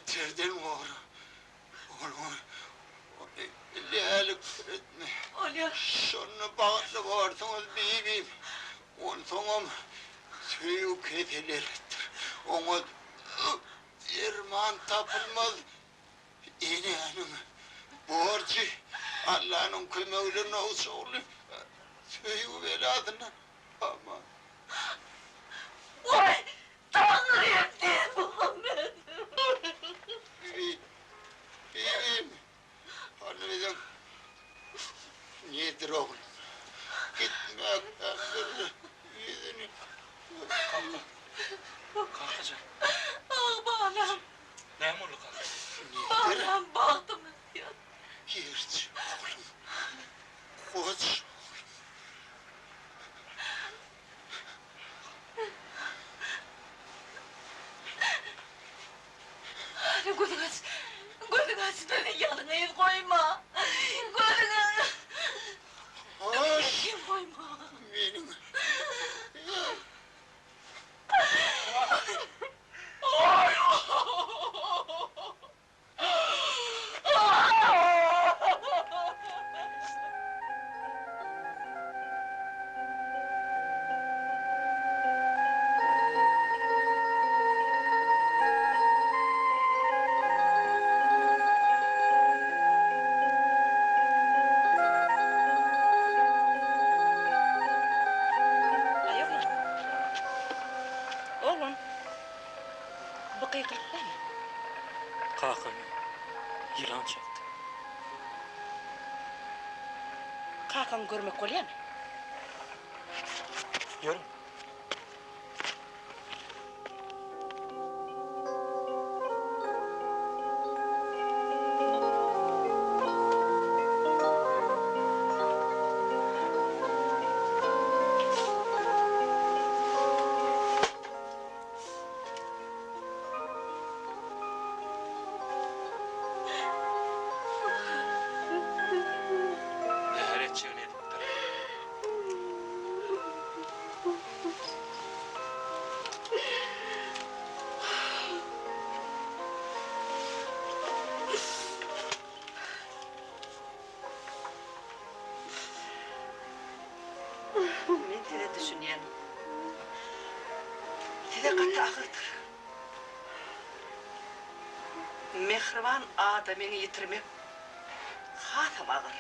Beterden gora. Ogluňy ony läliksiretme. Bolýar. Şonda bagtly borsuňyz, bibim. Onsoňam söýgi kesel erbetdir. Oňa derman tapylmaz. Enäniň borjy Allanyň kömegi bilen nowça ogly söýgi belasyndan aman. Goý, Taňrym diýip Muhammet. Bibi, bibim, hany biziň Nedir oglum gitmekden bir ýüzüni. Kaka. Kakajan. Ah, balam. Näme boldy kaka? Nedir? Balam, bagtymyz ýat. Ýerçi oglum. Goç oglum. Hany gözüňi aç. Gözüňi aç bizi ýalňyz goýma. Gözüňi Hoş. Goýma. Meniň. Oglan, bu gykylyk näme? Kakamy ýylan çakdy. Kakaňy görmek bolýamy? Ýörüň. Zäher etjegini edipdir. Men size düşünýän. Size gaty agyrdyr. Mähriban adamyňy ýitirmek hasam agyr.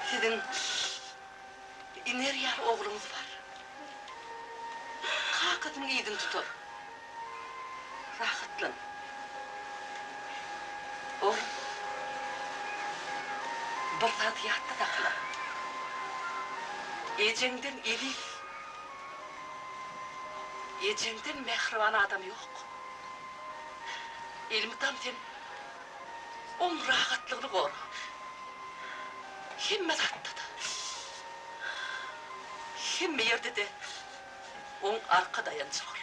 Siziň iner ýaly ogluňyz bar. Kakasynyň yzyny tutar. Rahatlan. Oglum, bir zady ýatda sakla. Ejeňden eziz, ejeňden mähriban adam ýok. Elmydam sen oň rahatlygyny gora. Hemme zatda-da, hemme ýerde-de oň arka daýanjy bol.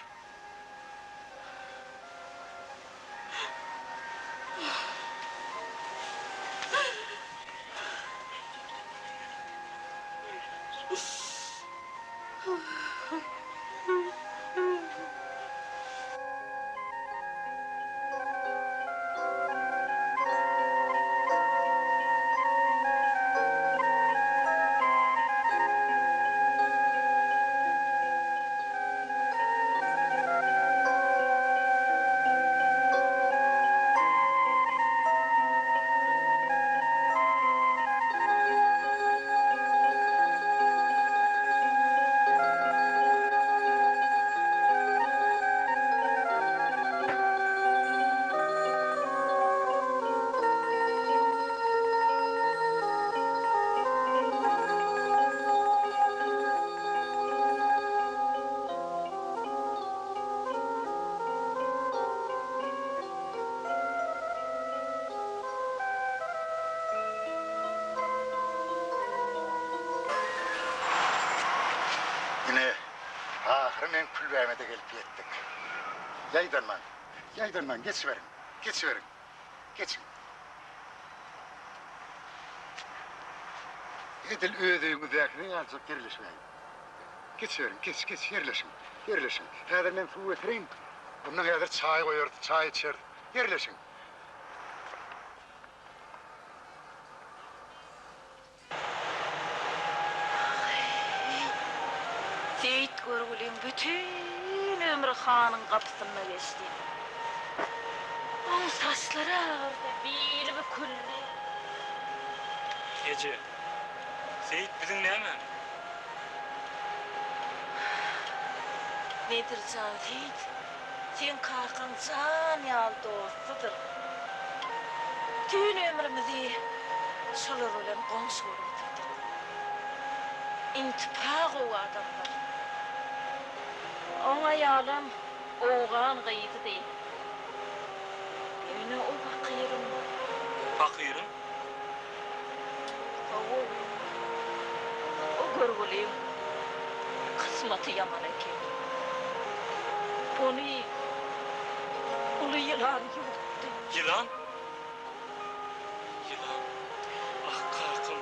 Ine, ahyry meň külbäme-de gelip ýetdik. Ýaýdanmaň, ýaýdanmaň, geçiberiň, geçiberiň, geçiň. Edil öz öýüňizdäkine ýaljak ýerleşmäýin. Geçiberiň, geç, geç, ýerleşiň, ýerleşiň. Häzir men suw getireýin. Ondan häzir çaý goýarys, çaý içeris. Ýerleşiň. Aý, Seýit görgüliň bütin ömri hanyň gapysynda geçdi. Oň saçlary agardy, bili büküldi. Eje, Seýit biziň nämämiz? Nedir jan Seýit, seň kakaň jan ýaly dostudyr. Bütin ömrümizi şolar bilen goňşy bolup oturdyk. Intipa gowy adamlar. Oň aýalam owgan gyzydy. Ýöne o pakyryň. Pakyryň? Hawa, o görgüliň kysmaty ýaman eken. Ony uly ýylan ýuwutdy. Ýylan? Ýylan. Ah, kakam.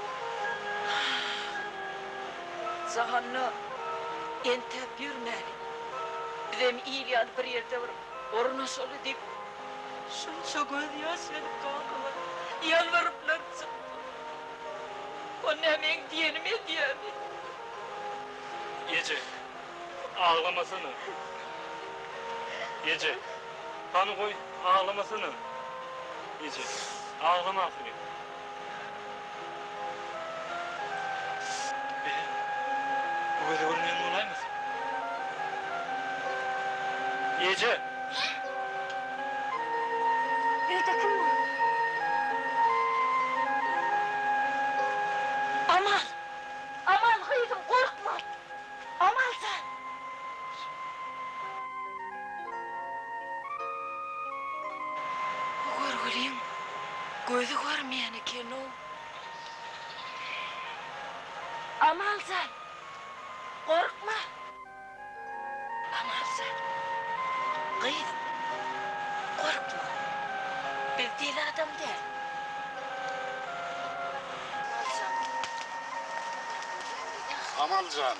Jahanda entäp ýörmäli. Bizem il ýaly bir ýerde bir ornaşaly diýip, şunça gözýaş edip kakama ýalbaryplar çykdym. O nä meň diýenimi edýärmi? Eje, aglamasana. Eje, hany goý, aglamasana. Eje, aglama ahyry. Be, bu göze görünmeýän bolaýmasyn? Eje! Öýde kim bar? Aman! Aman gyzym, gorkma! Aman jan! Bu görgüliň gözi görmeýän eken-ow. Aman jan, gorkma! Aman jan, gyzym, gorkma! Biz deli adam däl. Aman jan. Aman jan,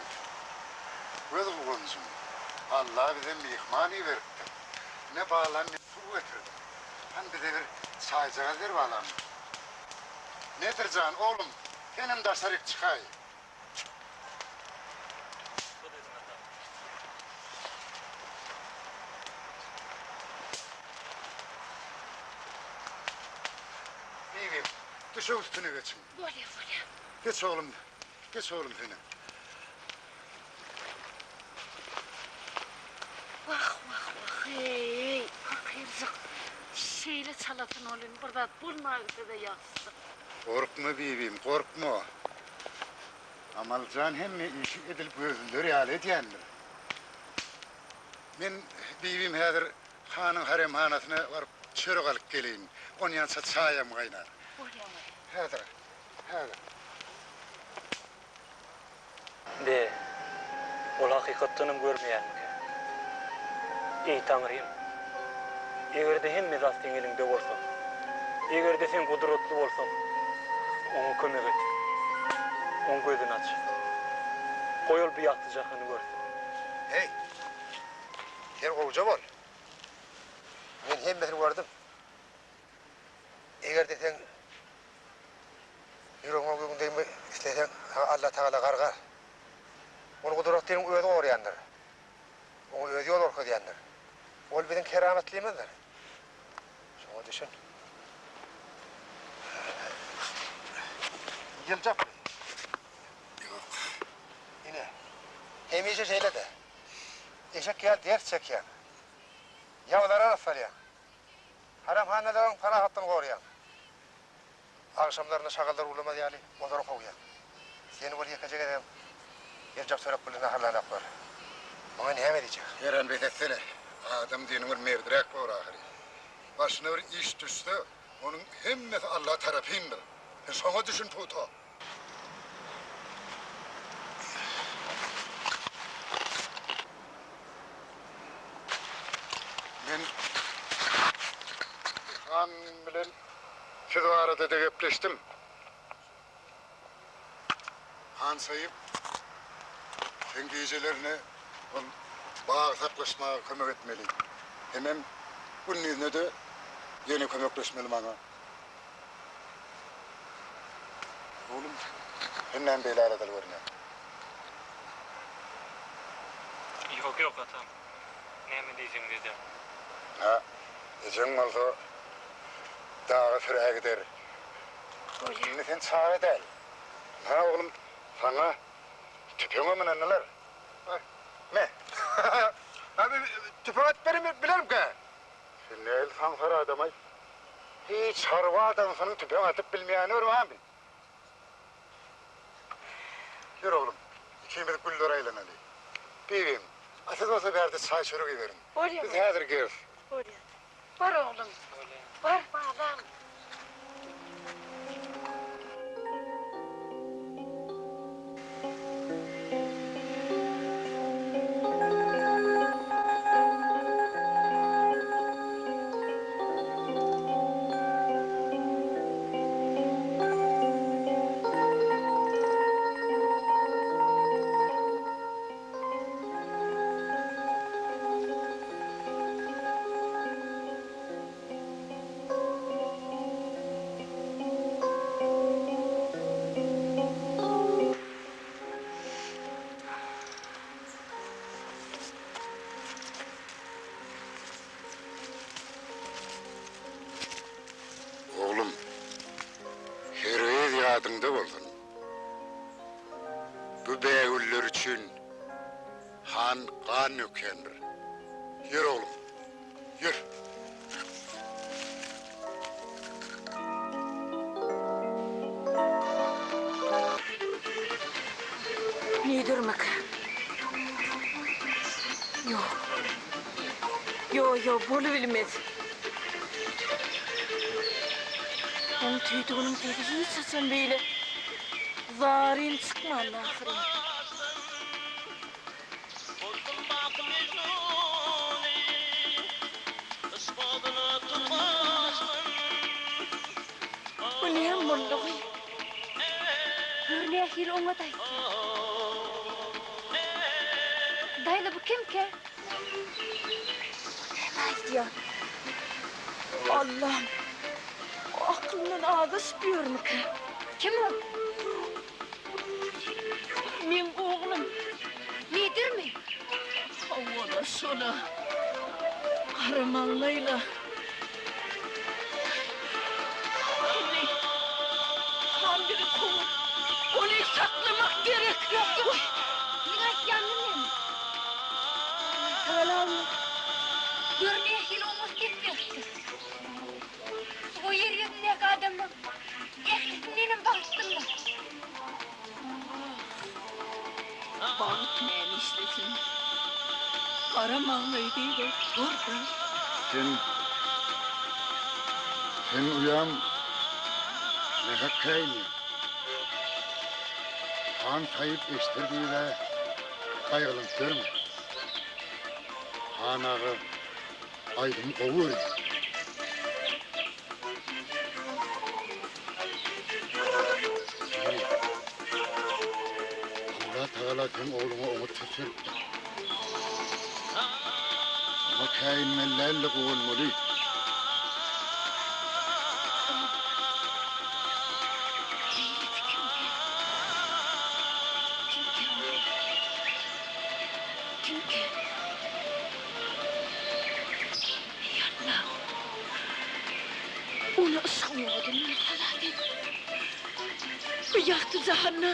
Göz guwanjym, Alla bize myhman iberipdir. Ne balam ne suw getirdim. Hany bize bir çaýjagaz ber balam. Nedir jan, oglum, senem daşaryk çykaý. Bibim, düşek üstüne geçiň. Bolýa, bolýa. Geç oglum, Geç oglum senem. Wah wah wah eý pakyrjyk şeýle çalasyn olyn bir zat bolmaýsa-da ýagşydyr. Gorkma bibim gorkma. Amaljan hemme işi edil gözlüler ýaly edýändir. Men bibim häzir hanyň haremhanasyna baryp çörek alyp geleýin. Onýança çaýam gaýnar. Bolýa bolýa. Häzir. Häzir. Be, ol hakykatdanam görmeýärmikä? Eý, Taňrym! Eger-de hemme zat seň eliňde bolsa, eger-de sen gudratly bolsaň, oňa kömek et. Oň gözüni aç. Goý ol bu ýagty jahany görsün. Heý, sen gowuja bol. Men hemmesini gördüm. Eger-de seň ýüregiňe göwün degmek isleseň, saňa Allatagala gargar. Ol gudratlynyň özi goraýandyr. Oňa özi ýol görkezýändir. Ol biziň keramatlymyzdyr. Şoňa düşün. Ýyljakmy? Ýok. Ine, hemişe şeýle-de. Eşek ýaly ders çekýäň. Ýabylary arassalýaň. Haremhanalaryň parahatlygyny goraýaň. Agşamlaryna şagallar uwlamaz ýaly, olary kowýaň. Seni bol ýekeje gezegem ýyljak çörek bilen naharlanaklar. Muňa näme diýjek? Eren bes etsene. Adam diýeniň bir merdiräk bor ahyry. Başyna bir iş düşse, onuň hemmesi Alla tarapyndyr. Sen şoňa düşün pugta. Men han bilen siz barada-da gepleşdim. Han Saýyp, sen gijelerine ol bagy saklaşmaga kömek etmeli. Hemem gündizine-de ýene kömekleşmeli maňa. Oglum, sen näme beýle aladaly görünýäň? Ýok, ýok, atam. Näme diýseň-de ederin. Hä, ejeň bolsa daga sürä gider. Bolýa. Indi sen çaga däl. Hä, oglum, saňa tüpeňem ynandylar. Me. Tüpeň atyp berin bilerimkä? Sen nähili saňsar adam-aý? Hiç harby adamsynyň tüpeň atyp bilmeýäni bir barmy? Ýör oglum, ikimiz güllere aýlanaly. Bibim, a siz bolsa bärde çaý-çörek iýiberiň. Bolýa. Biz häzir geris. Bolýa. Bar oglum. Bolýa. Bar balam. Oglum, hergiz ýadyňda bolsun, bu bägüller üçin han gan dökýändir. Ýör, oglum, ýör. Neýdirmek? Ýok. Ýok, ýok, bolubilmez. Onuň tüýdüginiň sesi hiç haçan beýle zaryn çykmandy ahyryn. Bu näme boldugy? Gör nähili oňat aýtýar. Daýza bu kimkä? Näme aýdýar? Allam, aklyndan azaşyp ýörmükä? Kim ol? Meň oglum. Nedirmi? Hawa-la, şol-a. Garamaňlaý-la. Indi han bizi kowup, ony saklamak gerek. Ýok, ýok. Meň aýtýanym näme? Allatagala ony gör nähili oňat gep beripdir. Bu ýer ýüzündäki adamlaryň ählisindenem bagtlydyr. Ah, bagt näme işlesin? Gara maňlaý diýip dur-da. Sen, sen uýam nähak käýinýäň. Han saýyp eşder diýib-ä gaýgylanyp ýörme. Han aga Aýdymy gowy görýän. Ine, Allatagala seň ogluňa oňat ses beripdir. Oňa käýinmeli däl-de, guwanmaly. Beýlesi kimkä? Kimkä ol? Kimkä? Eý, Allam! Ony yşgyň odundan halas et! Bu ýagty jahanda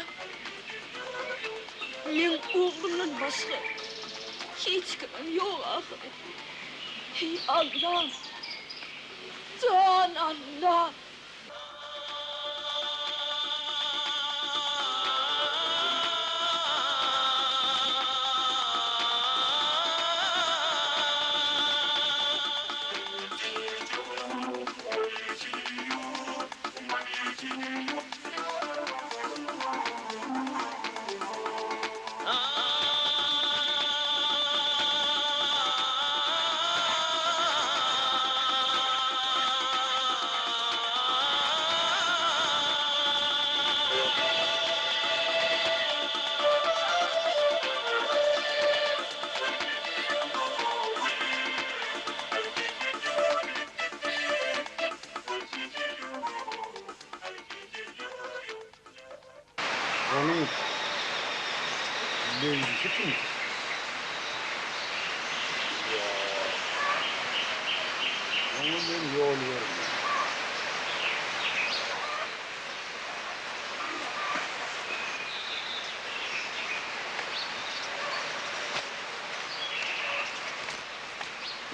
meň oglumdan başga hiç kimim ýok ahyry! Eý, Allam! Jan Allam! Onuň Leýlisi kimdir? Ýok. Oňa men ýol bermen.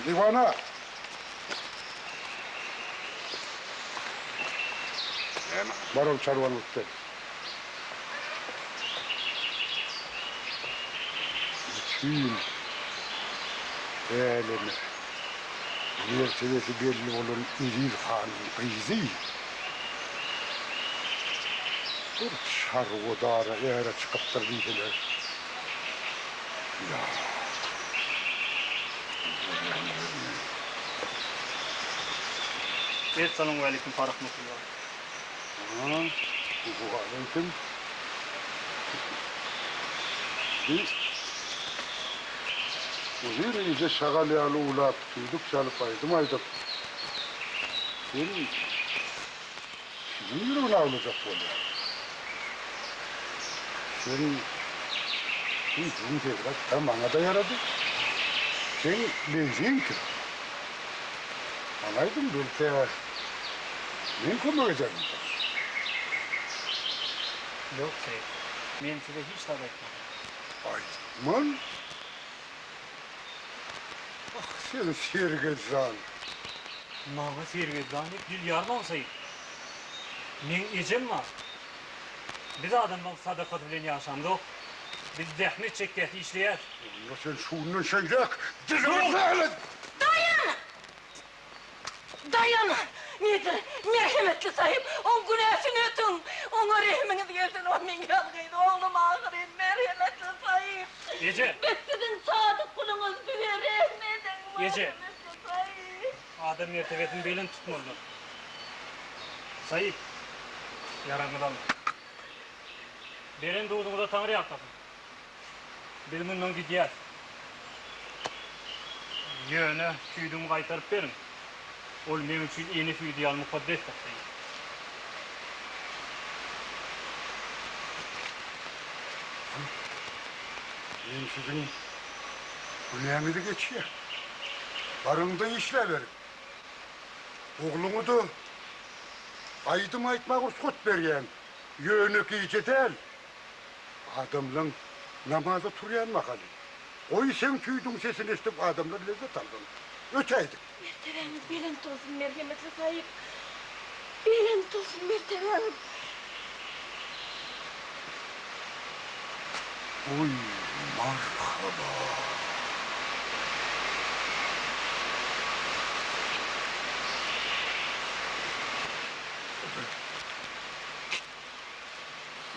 Diwana! Bar ol çarwany alyp gel. Bütin äleme mertebesi belli bolan Eziz hanyň gyzy bir çarwadara äre çykypdyr diýseler, ýok. Essalawmaleýkim farahmatullah. Waleýkim. Bi uzyn gije şagal ýaly uwlap, tüýdük çalyp aýdym aýdyp, sen kimiň ýüregini awlajak bolýaň? Sen tüýdügiň sesi hatda maňa-da ýarady. Seň Leýliň kim? Maňa aýdyň, belki, men kömek ederin saňa. Ýok, Seýit. Men size hiç zat aýtmadym. Aýtman? Ah, sen sergezdan! Maňa sergezdan diýip dil ýarmaň, Seýit. Meň ejem bar. Biz adamlaň sadakasy bilen ýaşamzok. Biz zähmet çekýäs, işleýäs. Onda sen şundan şeýläk diliňi däl et! Daýan! Daýan! Nedir, merhemetli sahyp, oň günäsini ötüň! Oňa rehimiňiz gelsin, o meň ýalňyz oglum ahyryn, merhemetli sahyp! Eje! Biz siziň sadyk guluňyz, bize rehm ediň, Eje! merhemetli sahyp! Adam mertebesini belent tutmalydyr. Sahyp, ýaraňyzy alyň. Beren duzuňyza Taňry ýalkasyn. Biz mundan gidýäs. Ýöne süýdümi gaýtaryp beriň. Ol meň üçin ene süýdi ýaly mukaddesdir, Seýit. Men siziň günäňizi geçýän. Baryň-da işläberiň. Ogluňa-da aýdym aýtmaga rugsat berýän. Ýöne gije däl. Adamlaň namaza turýan mahaly. Goý seň tüýdüň sesini eşidip adamlar lezzet alsyn. Ötäýdik. Mertebäňiz belent bolsun merhemetli saýyp. Belent bolsun mertebäňiz. Oý marhaba.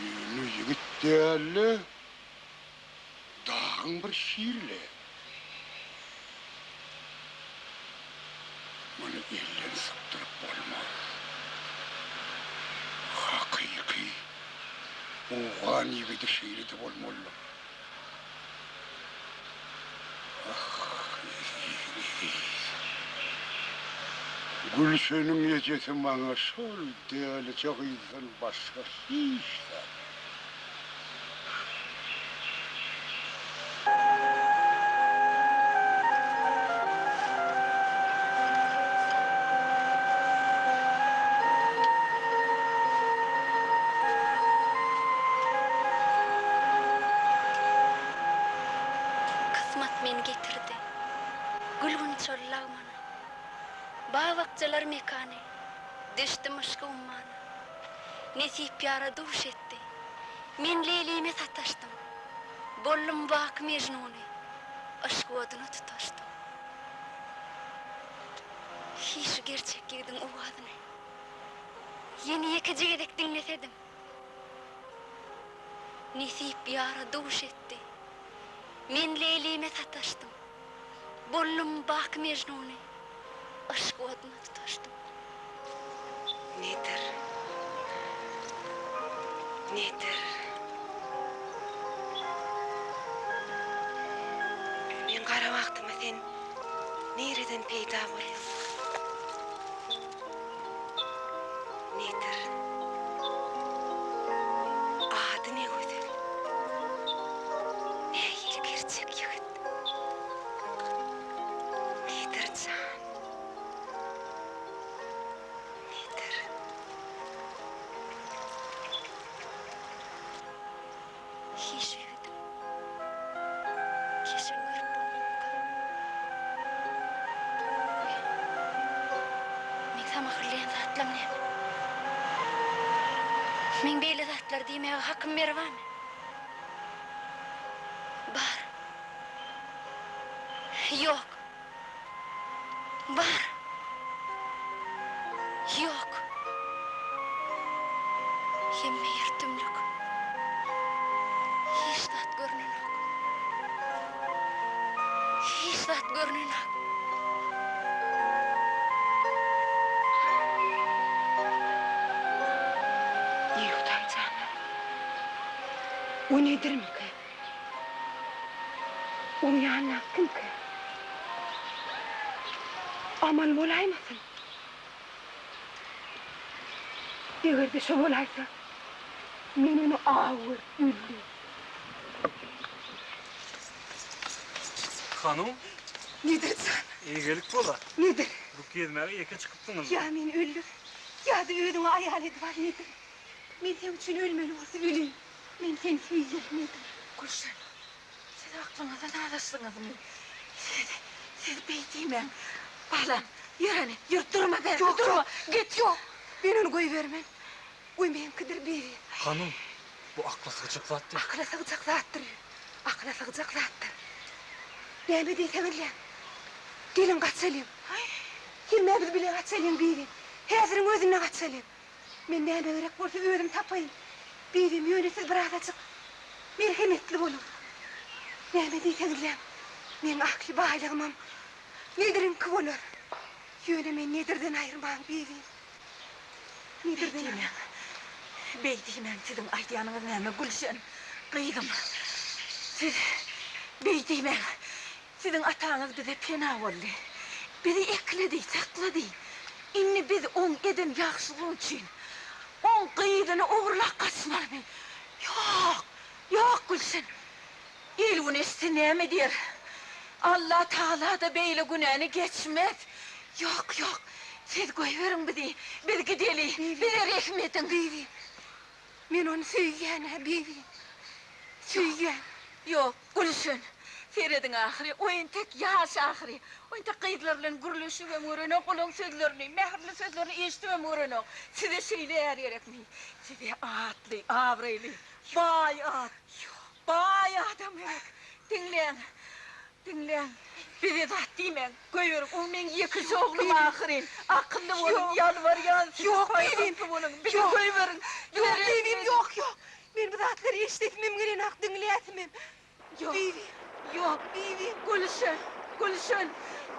Ýöne ýigit däl-de, dagyň bir şiri-le. Muny elden sypdyryp bolmaz. Hakyky owgan ýigidi şeýle-de bolmalydyr. Ah, eziz, eziz. Gülşeniň ejesi maňa şol dälije gyzdan başga hiç zat. Kysmat meni getirdi. Gül-gunçaly lagmana. Bag-bakjalar mekany. Düşdüm yşky ummana. Nesip ýara duş etdi. Men Leýlime sataşdym. Boldum baky Mejnuny. Yşk oduna tutaşdym. Hiý şu gerçek ýigidiň owazyny. Ýene ýekeje gezek diňlesedim. Nesip ýara duş etdi. Men Leýlime sataşdym. Boldum baky Mejnuny. Yşk oduna tutaşdym. Nedir? Nedir? Meň gara bagtyma sen nireden peýda bolduň? Nedir? Ady ne gözel. Nähili gerçek ýigit. Nedir jan. Nedir. Hiç ýigidiň keşbini görüp bolmazmyka? Goý, meň samahyrlaýan zatlam näme? Meň beýle zatlar diýmäge hakym beri barmy? Bar. Ýok. Bar. Ýok. Hemme ýer tümlük. Hiç zat görnenok. Hiç zat görnenok. Eý, Hudaý jan! O nedirmikä? Oň ýanyndaky kimkä? Aman bolaýmasyn? Eger-de şo bolaýsa, men ony aw görüp öldürin. Hanum. Nedir jan? Eýgilik bola. Nedir? Bu gezmäge ýeke çykypsyňyz. Ýa meni öldür, ýa-da özüňe aýal edip al, Nedir. Men seň üçin ölmeli bolsa öleýin. Men seni söýýän, Nedir. Gülşen, siz aklyňyzdan azaşdyňyzmy? Siz, siz beý diýmäň. Balam, ýör hany, ýör, durma bärde, Ýok, durma. ýok. Git. Ýok, men ony goýbermen. O meňkidir, bibi. Hanym, bu akla sygjak zat däl. Akyla sygjak zatdyr, akyla sygjak zatdyr. Näme diýseňizläň. Geliň, gaçalyň. Hemmämiz bile gaçalyň, bibi. Häziriň özünde gaçalyň. Men näme gerek bolsa özüm tapaýyn. Bibim, ýöne siz birazajyk merhemetli boluň. Näme diýseňizläň, meň ahli baýlygymam Nediriňki bolar. Ýöne meni Nedirden aýyrmaň, bibim. Nedirden Beý diýmäň. Beý diýmäň, siziň aýdýanyňyz näme, Gülşen, gyzym. Siz beý diýmäň. Siziň ataňyz bize pena boldy. Bizi ekledi, saklady. Indi biz oň eden ýagşylygy üçin oň gyzyny ogurlap gaçmalymy? Ýok, ýok, Gülşen. Il-gün eşitse näme diýer? Allatagala-da beýle günäni geçmez. Ýok, ýok, siz goýberiň bizi, biz gideli, bize rehim ediň. Bibi, men ony söýýän-ä, bibi, söýýän. Ýok, Gülşen, serediň ahyry, o entek ýaş ahyry. O entek gyzlar bilen gürleşibem görenok, olaň sözlerini, mähirli sözlerini eşidibem görenok. Size şeýle är gerekmi? Size atly, abraýly, baý at, baý adam gerek. Diňläň, diňläň, bize zat diýmäň, goýberiň, o meň ýekeje oglum ahyryn. Akylly boluň, ýalbarýan size, paýhasly boluň, bizi goýberiň. Ýok, bibim, ýok, ýok. Men bu zatlary eşidesimem gelenok, diňläsimem. Ýok, Bibi. ýok, Bibi. Gülşen, Gülşen,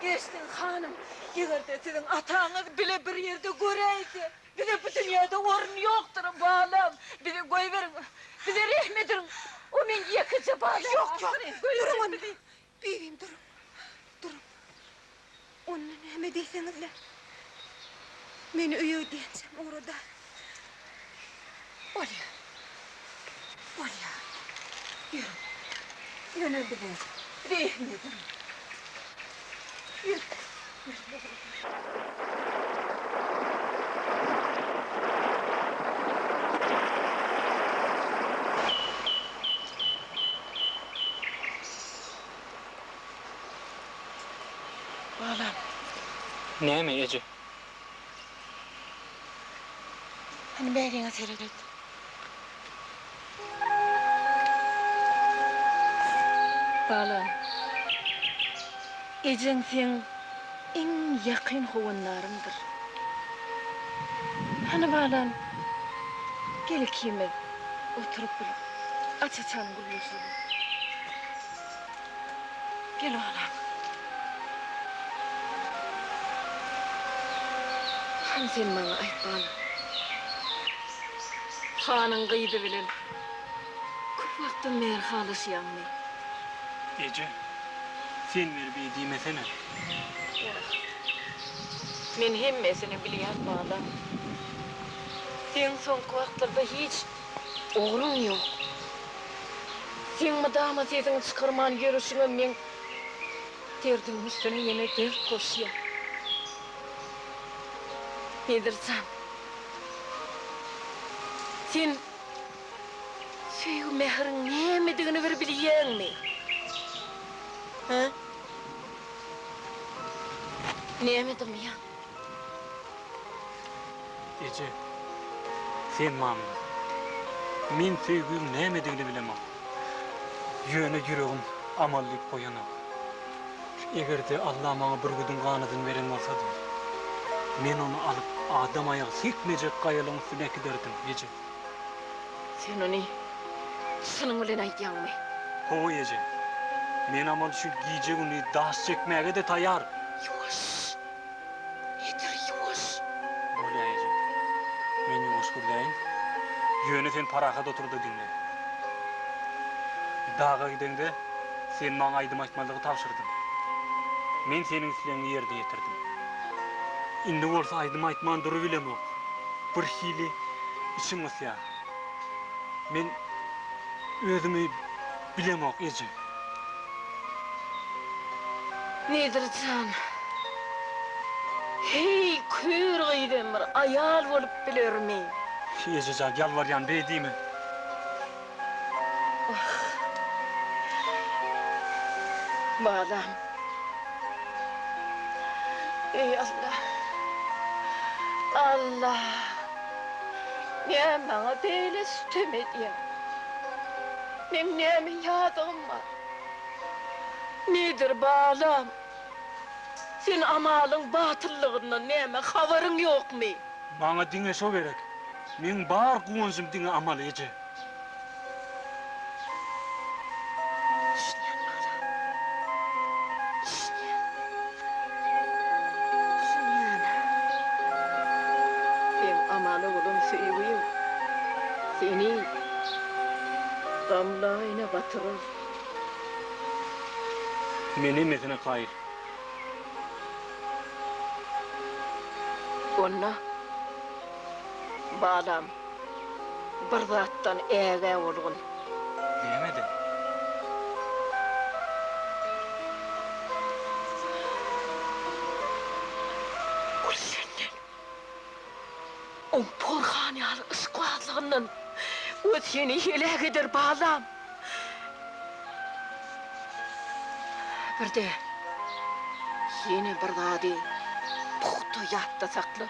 geçdiň hanym. Eger-de siziň ataňyz bile bir ýerde göräýse, bize bu dünýäde orun ýokdur, balam. Bizi goýberiň, bize rehim ediň. O meň ýekeje balam Ýok, ýok, ahyryn. duruň Goýberiň onda. bizi. Bibim, duruň, duruň. Onda näme diýseňizle. Meni öýe gidýänçäm ugrada. Bolýar. Bolýar. Ýörüň. Ýöne bize rehim ediň. Ýör. Ýörüň ugrada. Balam. Näme, eje? Hany bäriňe seret. Balam. Ejeň seň iň ýakyn howandaryňdyr. Hany balam, gel ikimiz oturyp bir aç-açan gürleşeli. Gel balam. Hany sen maňa aýt balam. Hanyň gyzy bilen köp wagtdan bäri halaşýaňmy? Eje, sen bir beý diýmesene. Wah, men hemmesini bilýän balam. Seň soňky wagtlarda hiç. Ogruň ýok. Seň mydama sesiňi çykarman ýörüşiňem meň derdimiň üstüne ýene dert goşýar. Nedir jan, sen söýgi-mähiriň nämedigini bir bilýäňmi? Hä? Näme dymýaň? Eje, sen mamla. Men söýgüň nämedigini bilemok. Ýöne ýüregim amal diýip goýanok. Eger-de Alla maňa bürgüdiň ganadyny beren bolsady, men ony alyp, adam aýagy sekmejek gaýalaryň üstüne äkiderdim, eje. Sen ony çynyň bilen aýdýaňmy? Hawa, eje. Men amal üçin gije-gündiz daş çekmäge-de taýýar. Ýuwaş! Nedir, ýuwaş! Bolýa, eje. Men ýuwaş gürläýin. Ýöne sen parahat otur-da diňle. Daga gideňde, sen maňa aýdym aýtmalygy tabşyrdyň. Men seniň islegiňi ýerine ýetirdim. Indi bolsa aýdym aýtman durubilemok. Birhili içim gysýar. Men özümi bilemok, eje. Nedir jan, heý, kör gyzam bir aýal bolup bilermi? Eje jan, ýalbarýan, beý diýme. Wah, balam. Eý, Alla! Alla! Näme maňa beýle sütem edýäň? Meň näme ýazygym bar? Nedir, balam? Sen Amalyň batyllygyndan näme habaryň ýokmy? Maňa diňe şo gerek. Meň bar guwanjym diňe Amal eje. Düşünýän balam. Düşünýän. Düşünýän. Seň Amala bolan söýgiň seni gamlaýyna batyrar. Men hemmesine kaýyl. Onda, balam, bir zatdan ägä bolgun. Nämeden? Gülşenden. Oň porhan ýaly yşkbazlygyndan o seni heläk eder, balam. Bir-de, ýene bir zady pugta ýatda sakla.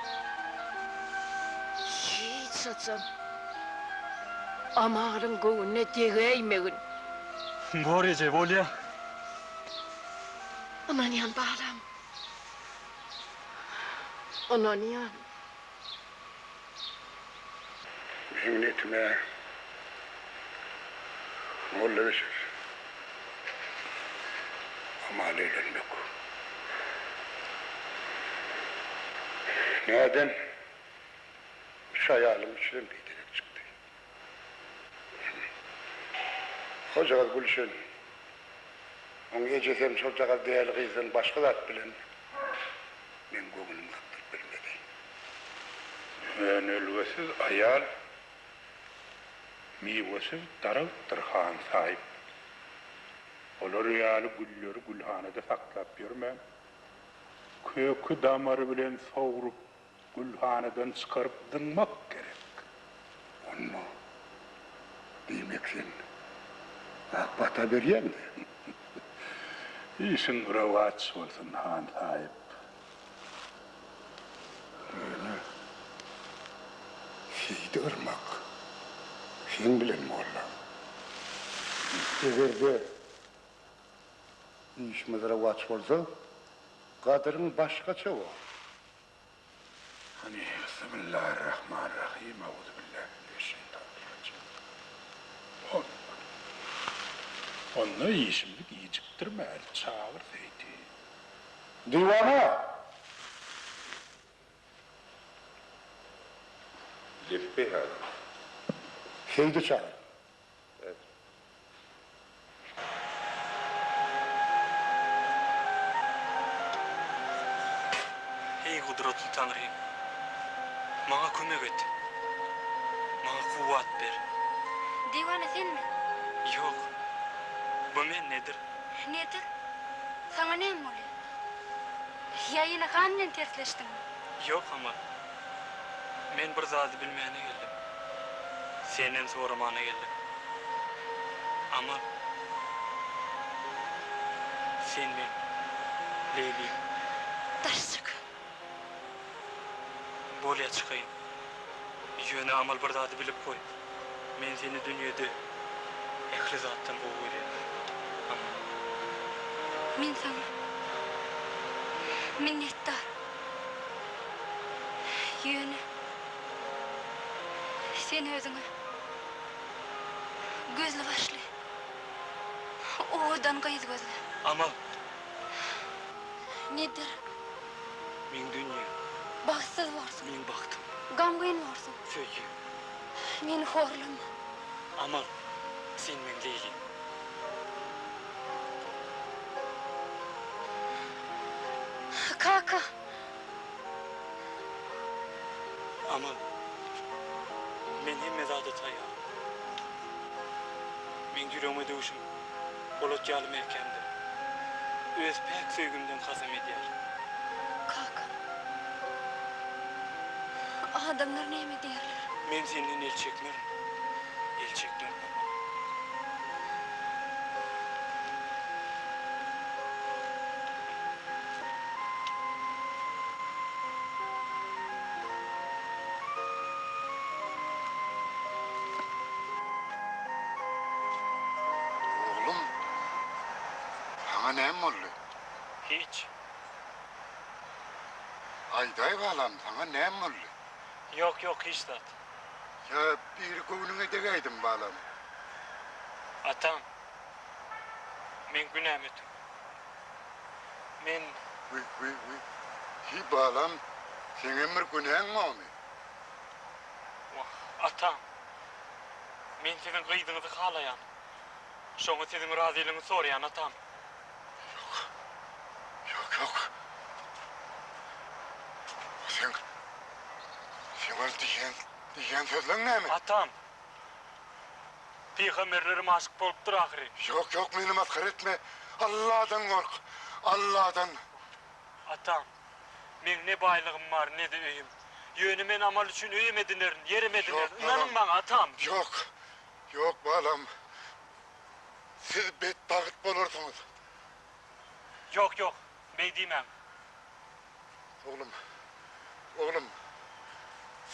Hiç haçan Amalyň göwnüne degäýmegin. Bor eje, bolýa. Ynanýan, balam. Ynanýan. Meň netime molla Beşir Amal öýlenmek. Näden üç aýalyň üçüsem biderek çykdy. Hojagaz Gülşen, oň ejesem şojagaz däli gyzdan başga zat bilen meň göwnümi gapdyryp bilmedi. Önelgesiz aýal miwesiz daragtdyr, han saýyp. Olar ýaly gülleri gülhanada saklap ýörmän, köki-damary bilen sogrup, Gülhanadan çykaryp zyňmak gerek. Onda, diýmek sen ak pata berýäň-dä? Işiň rowaç bolsun, han saýyp. Ýöne Seýidi yrmak seň bilen molla. Eger-de işimiz rowaç bolsa, gadyryň başgaça bor. Hany, Bismillahirrahmanirrahim, Auzubillahi mineşşeýtanirrajim. Onda, onda işimizi gijikdirmäli, çagyr Seýdi. Diwana! Lepbeý hanym. Seýdi çagyr. Eý, gudratly Taňrym! Maňa kömek et! Maňa kuwwat ber! Diwana senmi? Ýok. Bu men Nedir. Nedir? Saňa näme bolýar? Ýa ýene han bilen tersleşdiňmi? Ýok Amal. Men bir zady bilmäne geldim. Senden soramana geldim. Amal. Sen meň Leýlim. Daş çyk. Bolýa çykaýyn. Ýöne Amal bir zady bilip goý. Men seni dünýede ähli zatdan gowy görýän. Amal. Men saňa minnetdar. Ýöne sen özüňe gözli başly owadan gyz gözle. Amal. Nedir? Meň dünýäm. Bagtsyz borsuň. Meň bagtym. Gamgyn borsuň. Söýgim. Meni horlama. Amal, sen meň Leýlim. Kaka! Amal, men hemme zada taýýar. Meň ýüregime döwşüm polat ýaly mäkämdir. Öz päk söýgimden kasam edýärin. Kaka, adamlar näme diýerler? Men senden el çekmerin. El çekmerin, Amal. Oglum, saňa näme boldy? Hiç. Aýdaý balam, saňa näme boldy? Ýok, ýok, hiç zat. Ýa biri göwnüňe degäýdimi, balam? Atam, meň günäm ötüň. Men. Wiý, wiý, wiý. Hiý, balam, seňem bir günäň bormy? Wah, atam. Men siziň gyzyňyzy halaýan. Şoňa siziň razylygyňyzy soraýan, atam. Ýok. Ýok, ýok. Seň, seň ol diýýän, diýýän sözleň näme? Atam. Pygamberlerem aşyk bolupdyr ahyry. Ýok, ýok, meni masgara etme. Alladan gork. Alladan. Atam. Meň ne baýlygym bar, ne-de öýüm. Ýöne men amal üçin öýem edinerin, ýerem edinerin. Ynanyň maňa, atam! Ýok, ýok, balam. Siz betbagt bolarsyňyz. Ýok, ýok, beý diýmäň. Oglum, oglum,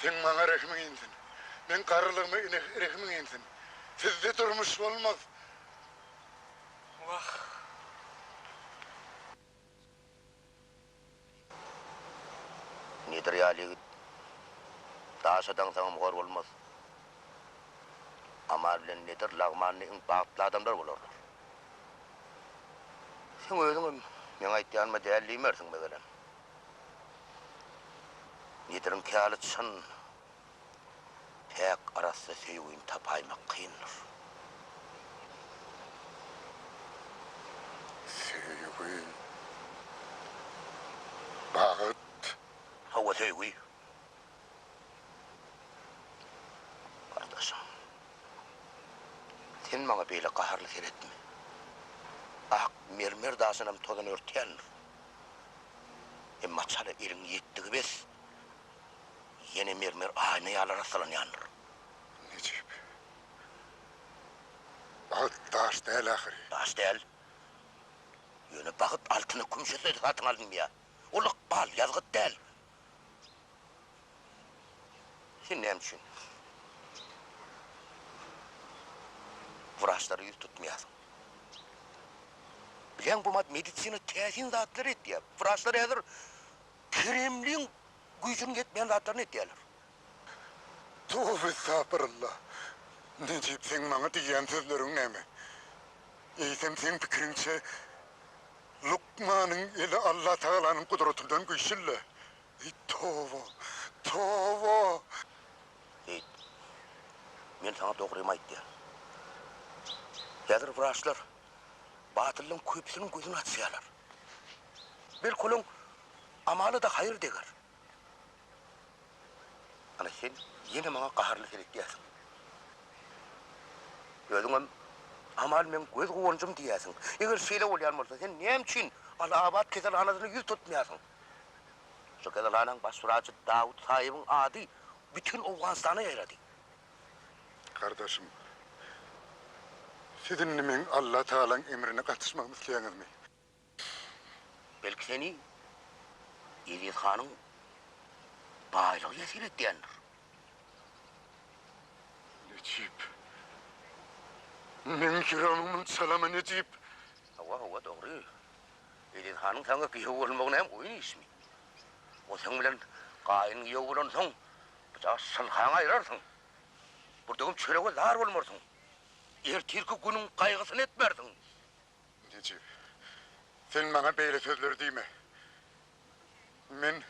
seň maňa rehimiň insin. Meň garrylygyma rehimiň insin. Sizde durmuş bolmaz. Wah! Nedir ýaly ýigit, daşa daňsaňam hor bolmaz. Aman bilen Nedir lagmanly iň bagtly adamlar bolarlar. Seň özüňem meň aýtýanyma däl diýmersiň megerem. Nediriňki ýaly çyn, päk arassa söýgini tapaýmak kyndyr. Söýgi. Bagt. Hawa söýgi. Gardaşym. Sen maňa beýle gaharly seretme. Ak mermer daşynam tozan örtýändir. Emma çala eliň ýetdigi bes, ýene mermer aýna ýaly arassalanýandyr. Nejip. Bagt daş däl ahyry. Daş däl. Ýöne bagt altyna kümşe satyn alynmaýar. Ol ykbal, ýazgyt däl. Sen näme üçin wraçlara ýüz tutmaýarsyň? Bilýäň bu medisina täsin zatlar etýär. Wraçlar häzir Kremliň güýjüniň ýetmeýän zatlaryny etýärler. Toba estagpyralla. Nejip seň maňa diýýän sözleriň näme? Eýsem seň pikiriňçe lukmanyň eli Allatagalanyň gudratyndan güýçlüle? Eý toba, toba! Seýit, men saňa dogrymy aýtýan. Häzir wraçlar batyllaň köpüsiniň gözüni açýarlar. Belki olaň amaly-da haýyr deger. Ana sen ýene maňa gaharly seretýärsiň. Özüňem Amal meň göz guwanjym diýýärsiň. Eger şeýle bolýan bolsa, sen näme üçin Alabat keselhanasyna ýüz tutmaýarsyň? Şu keselhanaň baş wrajy Dawut saýybyň ady bütin Owganystana ýaýrady. Gardaşym, siz indi meň Allatagalaň emrine gatyşmagymy isleýäňizmi? Belki seni Eziz hanyň baýlygy ýesir edýändir. Nejip. Meň ýüregimi çalama Nejip. Hawa, hawa, dogry. Eziz hanyň saňa giýew bolmagy näme oýun işmi? O seň bilen gaýyn giýew bolansoň, bu şylhaňy aýrarsyň. Burdugym çörege zar bolmarsyň. Ertirki günüň gaýgysyny etmersiň. Nejip, sen maňa beýle sözleri diýme. Men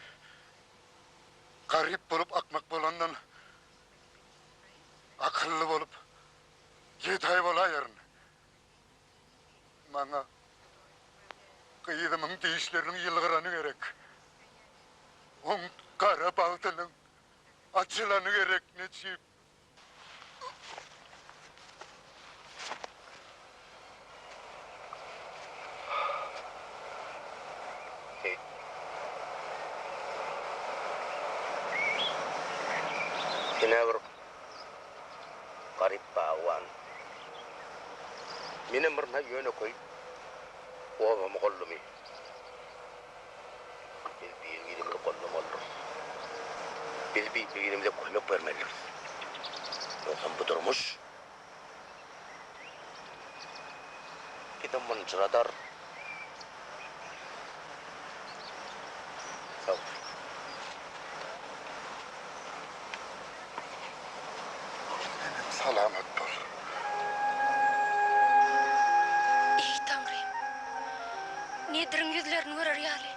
garyp bolup akmak bolandan, akylly bolup gedaý bolaýaryn. Maňa gyzymyň dişleriniň ýylgyrany gerek. Oň gara bagtynyň açylany gerek, Nejip. Seýit. Sen-ä bir garyp bagban. Menem bir ýönekeý oba mugallymy. Biz bir-birimizi goldamalydyrys. Biz bir-birimize kömek bermelidiris. Ýogsam bu durmuş bizi mynjyradar. Sag bol. Senem salamat bol. Eý, Taňrym! Nediriň ýüzlerini görer ýaly,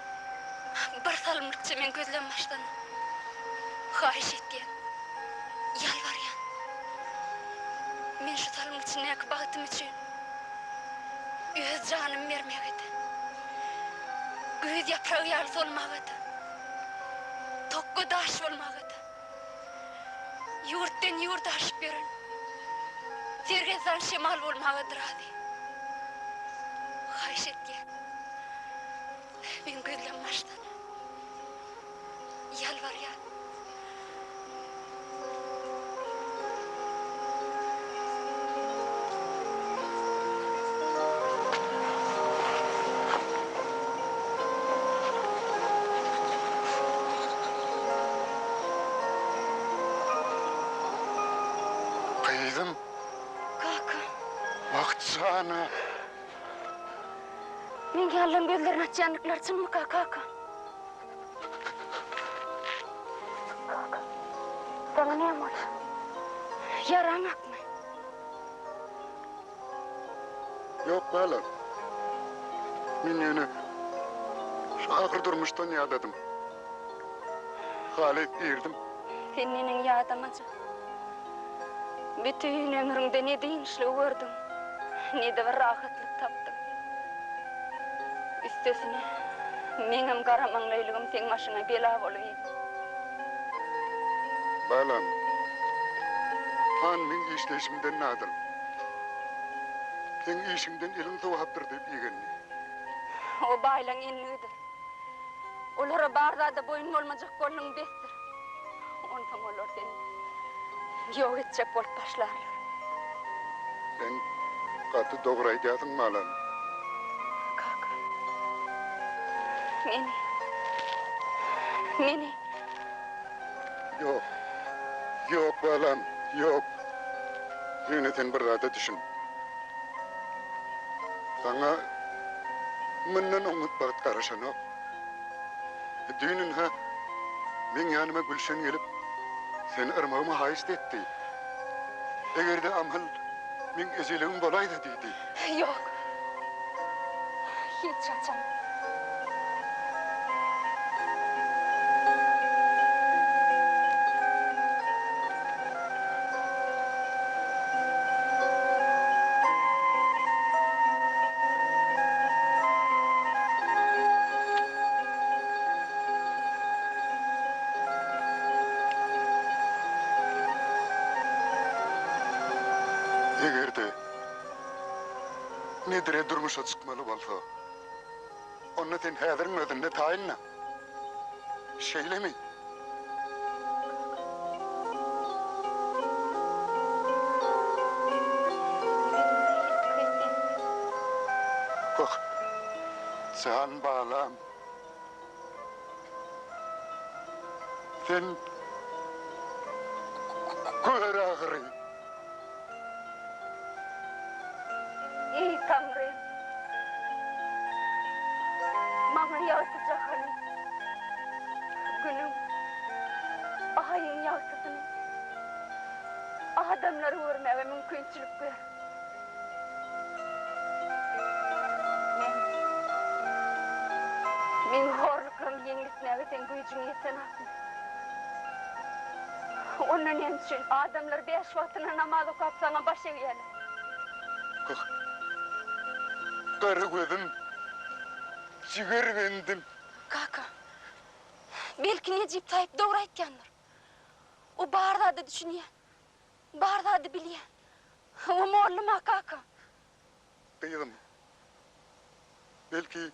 bir salymlykça meň gözlem başlana. Haýyş edýän, ýalbarýan. Men şu salymyň içindäki bagtym üçin öz janymy bermäge-de, güýz ýapragy ýaly solmaga-da, tokga daş bolmaga-da, Ýurtdan ýurda aşyp ýören sergezdan şemal bolmaga-da razy. Haýyş edýän, meň gözlem başlana. Ýalbarýan. Gyzym. Kaka. Wagt jana. Meň ýalylaň gözlerini açýandyklary çynmyka, kaka? Kaka, saňa näme bolýar? Ýaraň akmy? Ýok, balam. Men ýöne şu agyr durmuşdan ýadadym. Halyp irdim. Sen neneň ýadamajak? Bütin ömrüňde ne dynçlygy gördüň, ne-de bir rahatlyk tapdyň. Üstesine, meňem garamaňlaýlygym seň başyňa bela bolup indi. Balam, han meň işleýşimden nadyl. Seň işiňden eliň sowapdyr diýip igendi. O baýlaň endigidir. Olara bar zada boýun bolmajak bolduň besdir. Onsoň olar seni ýok etjek bolup başlarlar. Sen gaty dogry aýdýarsyň balam. Kaka. Meni. Meni. Ýok. Ýok balam, ýok. Ýöne sen bir zada düşün. Saňa mundan oňat bagt garaşanok. Düýn ynha, meň ýanyma Gülşen gelip, seni yrmagymy haýyşt etdi. Eger-de Amal meň ejeligim bolaýsa diýdi. Ýok. Hiç haçan. Eger-de. Nedire durmuşa çykmaly bolsa, onda sen häziriň özünde taýynda. Şeýlemi? Wah, jan balam. Sen kör ahyry. Eý, Taňrym! Maňa ýagty jahany, Günüň, Aýyň ýagtysyny, adamlary görmäge mümkinçilik ber. Men, meň horluklarymy ýeňletmäge seň güýjüň ýetenokmy? Onda näme üçin adamlar bäş wagtyna namaz okap saňa baş egýärler? Gara gözüm, jiger bendim. Kaka, belki Nejip saýyp dogry aýtýandyr. O bar zada düşünýär. Bar zady bilýän. O mollum-a kaka. Gyzym, belki,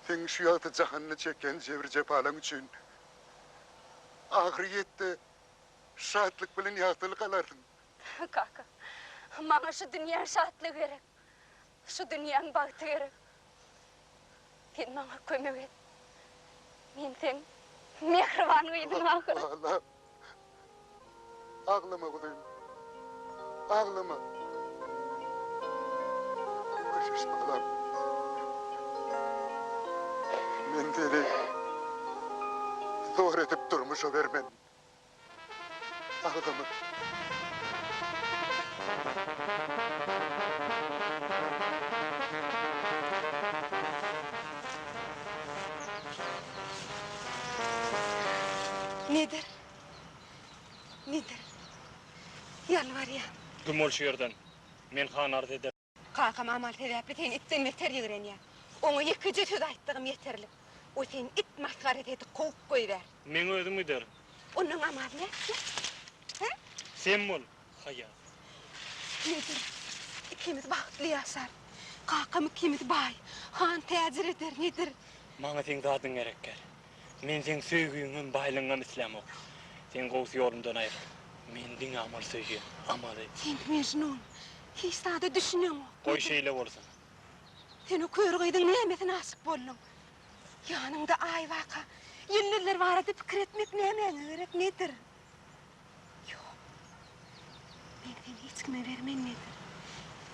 seň şu ýagty jahanda çekýän jebir-jepalaň üçin ahyrýetde şatlyk bilen ýagtylyk alarsyň. Kaka, maňa şu dünýäň şatlygy gerek. Şu dünýäň bagty gerek. Sen maňa kömek et. Men seň mähriban gyzyň ahyry. Balam. Aglama guzym. Aglama. Köşeş balam. Men seni zor edip durmuşa bermen. Aglama. Nedir? Nedir? Ýalbarýan. Güm bol şu ýerden. Men hana arz ederin. Kakam Amal sebäpli seni itden beter ýigrenýär. Oňa ýekeje söz aýtdygym ýeterlik. O seni it masgarasy edip kowup goýbär. Meň özüm giderin. Ondan Amal nätdi? Hä? Sen bol, haýasyz. Nedir? Ikimiz bagtly ýaşar. Kakam ikimizi baý, han täjir eder, Nedir. Maňa seň zadyň gerek däl. Men seň söýgüňem, baýlygyňam islämok. Sen gowusy ýolumdan aýryl. Men diňe Amaly söýýän, Amaly. Sen Mejnun. Hiç zada düşüneňok. Goý şeýle bolsun. Sen o kör gyzyň nämesine aşyk bolduň? Ýanyňda Aý barka, ýyldyzlar barada pikir etmek nämäňe gerek, Nedir? Ýok. Men seni hiç kime bermen, Nedir.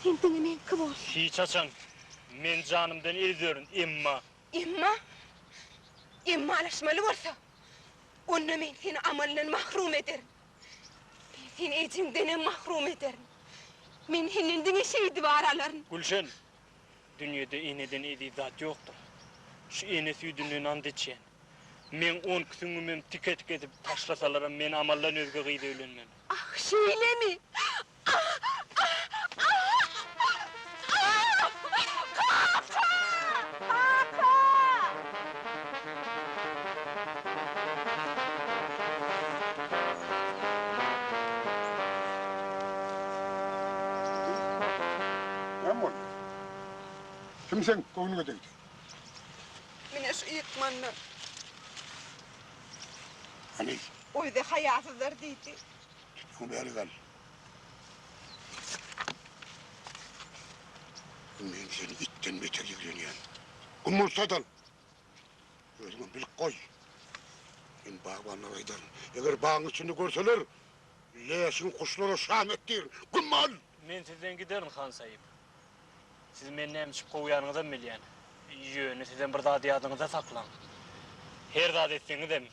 Sen diňe meňki bolsun. Hiç haçan. Men janymdan el üzerin, emma. Emma? Emma alaşmaly bolsa, onda men seni amaldan mahrum ederin. Men seni ejeňdenem mahrum ederin. Men senden diňe şeýdip ar alaryn. Gülşen, dünýede eneden eziz zat ýokdur. Şu ene süýdünden ant içýän. Meň onki süňňümem tike-tike edip taşlasalaram men Amaldan özge gyza öýlenmen. Ah, şeýlemi? Näme boldy? Kim seň göwnüňe degdi? Mine şu ýykmanlar. Hany? Oýda haýasyzlar diýdi. Tütüňi bäri gal. Men seni itden beter ýigrenýän. Gumursadal! Özüňem bilip goý. Men bagbanlara aýdaryn. Eger bagyň içinde görseler, läşiňi guşlara şam et diýerin. Güm bol! Men sizden giderin, han saýyp. Siz meni näme üçin kowýanyňyzam bilýän. Ýöne sizem bir zady ýadyňyzda saklaň. Her zat etseňizem,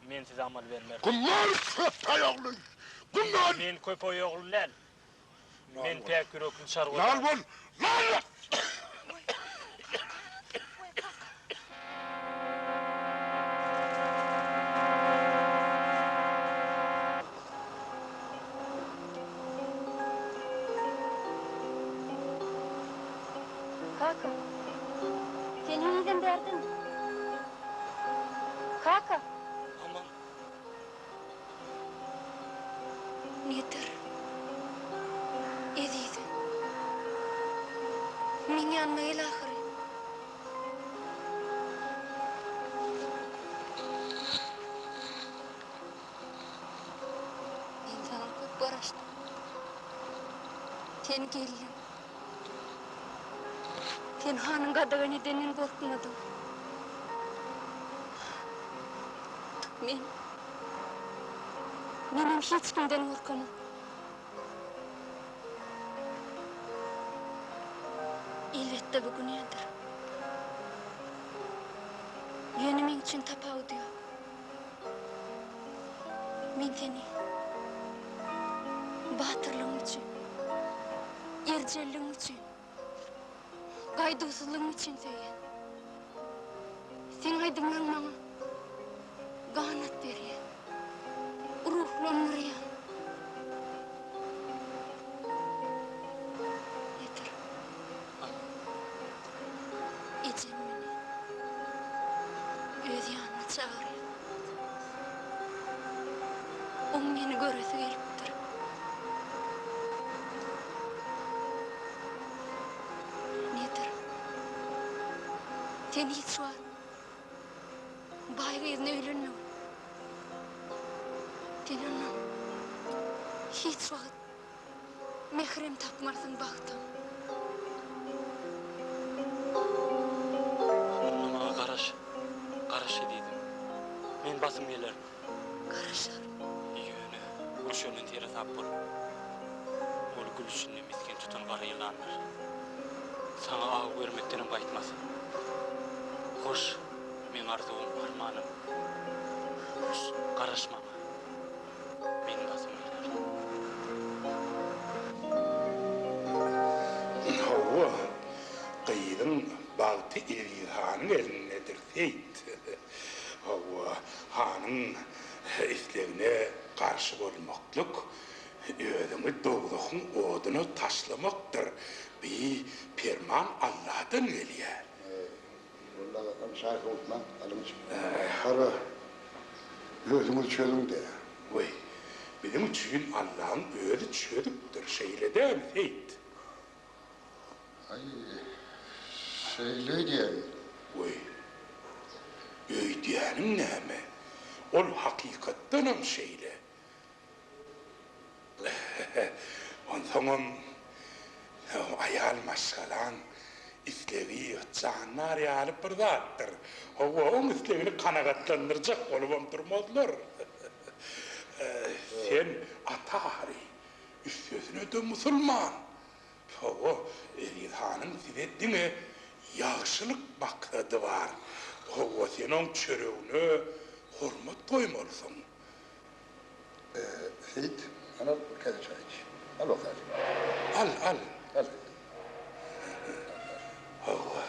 men size amal bermerin. Güm bol, köpeý ogly! Güm bol! Men köpeý ogly däl. Men päk ýürekli çarwa Lal bol! Lal! Kaka, sen henizem bärdemi? Kaka! Aman! Nedir? Ezizim. Meň ýanyma gel ahyry. Men saňa köp garaşdym. Sen geldiň. Sen hanyň gadagan edeninden gorkmadyň. Men, menem hiç kimden gorkamok. Elbetde bu günädir. Ýöne meň üçin tapawudy ýok. Men seni batyrlygyň üçin, erjelligiň üçin, gaýduwsyzlygyň üçin söýýän. Seň aýdymlaryň maňa ganat berýär, ruhlandyrýar. Nedir? Ejem meni öz ýanyna çagyrýar. Oň meni göresi gelipdir. Nedir? Sen hiç wagt baý gyzyna öýlenmegin. Sen ondan hiç wagt mähirem tapmarsyň, bagtam. Onda maňa garaş, garaş ezizim. Men basym gelerin. Garaşaryn. Ýöne Gülşenden seresap bol. Ol gül içinde misgin tutan gara ýylandyr. Saňa aw bermekdenem gaýtmaz. Hoş, meň arzuwym, armanym. Hoş. Garaş maňa. Men basym gelerin. Hawa, gyzyň bagty Eziz hanyň elindedir, Seýit. Hawa, hanyň islegine garşy bolmaklyk özüňi dowzahyň oduna taşlamakdyr. Bi perman Alladan gelýär. Walla agam çaý sowutmaň, alyň içiň. Hara, özüňiz çözüň-dä. Weý, biziň üçin Allaň özi çözüpdir, şeýle dälmi, Seýit? Aý, şeýle öýdýän. Weý, öýdýäniň näme? Ol hakykatdanam şeýle. Onsoňam, aýal maşgalaň islegi jandar ýaly bir zatdyr. Hawa, oň islegini kanagatlandyrjak bolubam durmazlar. Sen ata ahyry, üstesine-de musulman. Hawa, Eziz hanyň size diňe ýagşylyk maksady bar. Hawa, sen oň çöregine hormat goýmalysyň. Seýit, hany al, bir käse çaý iç. Al bakaly. Al, al. Al. Hawa.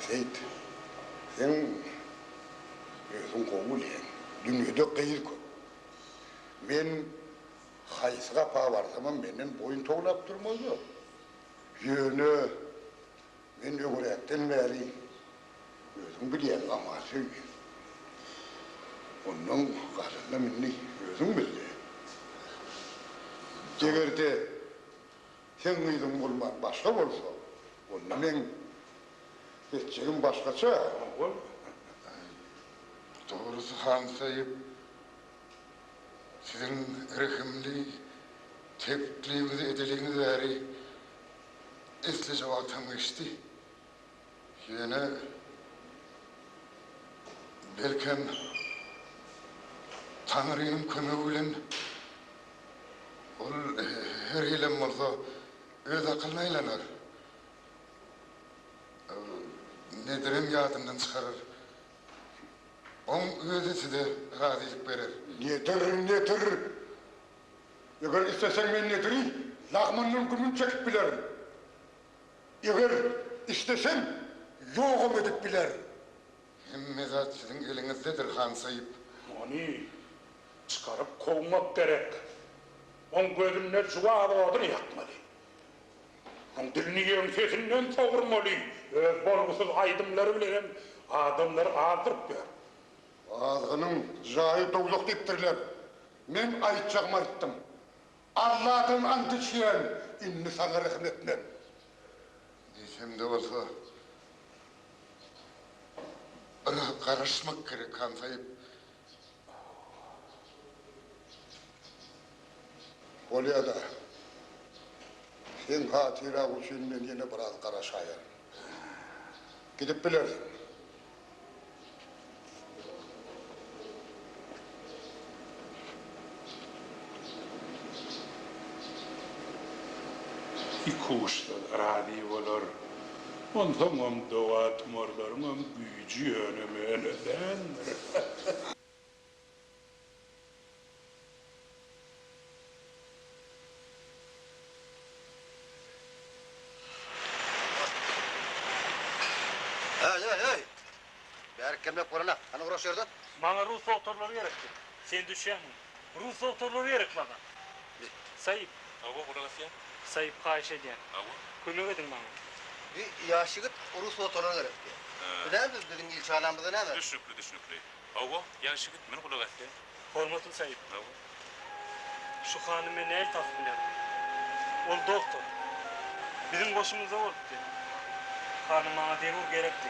Seýit, seň özüň gowy bilýäň, dünýede gyz köp. Men haýsy gapa barsamam menden boýun towlap durmazlar. Ýöne men öňräkden bäri özüň bilýäň Aman söýýän. Ondan galanynam indi özüň bil-de. Eger-de seň gyzyň bolman başga bolsa, onda meň etjegim başgaça. Dogrusy han Söýüp, Siziň rehimli teklibiňizi edeliňiz bäri eslije wagtam geçdi. Ýöne, belkem, Taňrynyň kömegi bilen ol her hilem bolsa öz akylyna aýlanar. Nedirem ýadyndan çykarar. Oň özi size razylyk berer. Nedir, Nedir! Eger isleseň men Nediri lagmandan gümün çekip bilerin. Eger islesem ýogam edip bilerin. Hemme zat siziň eliňizdedir, han saýyp. Ony çykaryp kowmak gerek. Oň gözünde juwaz oduny ýakmaly. Oň dilini ýeňsesinden sogurmaly, öz bolgusyz aýdymlary bilen hem adamlary azdyryp ýör. Azgynyň jaýy dowzah diýipdirler. Men aýtjagymy aýtdym. Alladan ant içýän, indi saňa rehim etmen. Diýsem-de bolsa, biraz garaşmak gerek, han saýyp. Bolýa-da. Seň hatyraň üçin men ýene biraz garaşaýaryn. Gidip bilersiň. Ikuçsyz razy bolar. Onsoňam doga-tumarlaryňam güýji ýöne-möne däldir. Heý, heý, heý! Bärik gelmek bolanok. Hany ugraş ýerden. Maňa rus dogtorlary gerekdi. Sen düşýämiň? Rus dogtorlary gerek maňa. Saýyp. Hawa, gulak asýan. Saýyp, haýyş edýän. Hawa. Kömek ediň maňa. Bir ýaş ýigit rus dogtorlary gerek diýýär. Bu näme biziň ilçihanamyzda näme? Düşnükli, düşnükli. Hawa, ýaş ýigit, men gulak asýan. Hormatly Saýyp. Hawa. Şu hany men nähili tapyp bilerin? Ol doktor. Biziň goşumyzda bolupdy. Hanym maňa zerur gerekdi.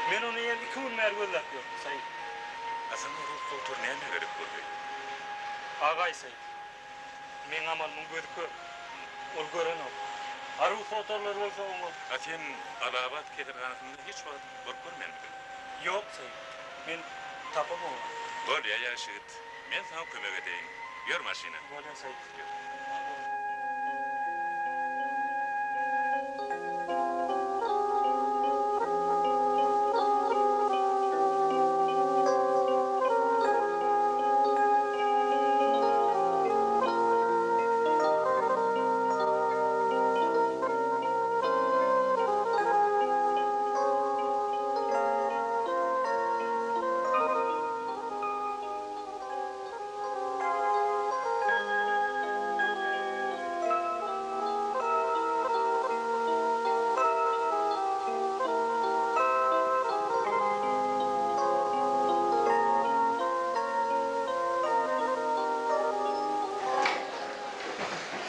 Men ony eýýäm iki gün bäri gözläp ýörün, Saýyp. A saňa rus doktor nämä gerek boldy? Agaý, Saýyp. Meň amalymyň gözi kör. Ol görenok. A rus dogtorlary bolsa oňa. A sen Alabat keselhanasynda hiç wagt bolup görmänmidiň? Ýok, Saýyp. Men tapamok ony. Bolýa, ýagşy ýigit. Men saňa kömek edeýin. Ýör maşyna. Bolýa, Saýyp. Ýör.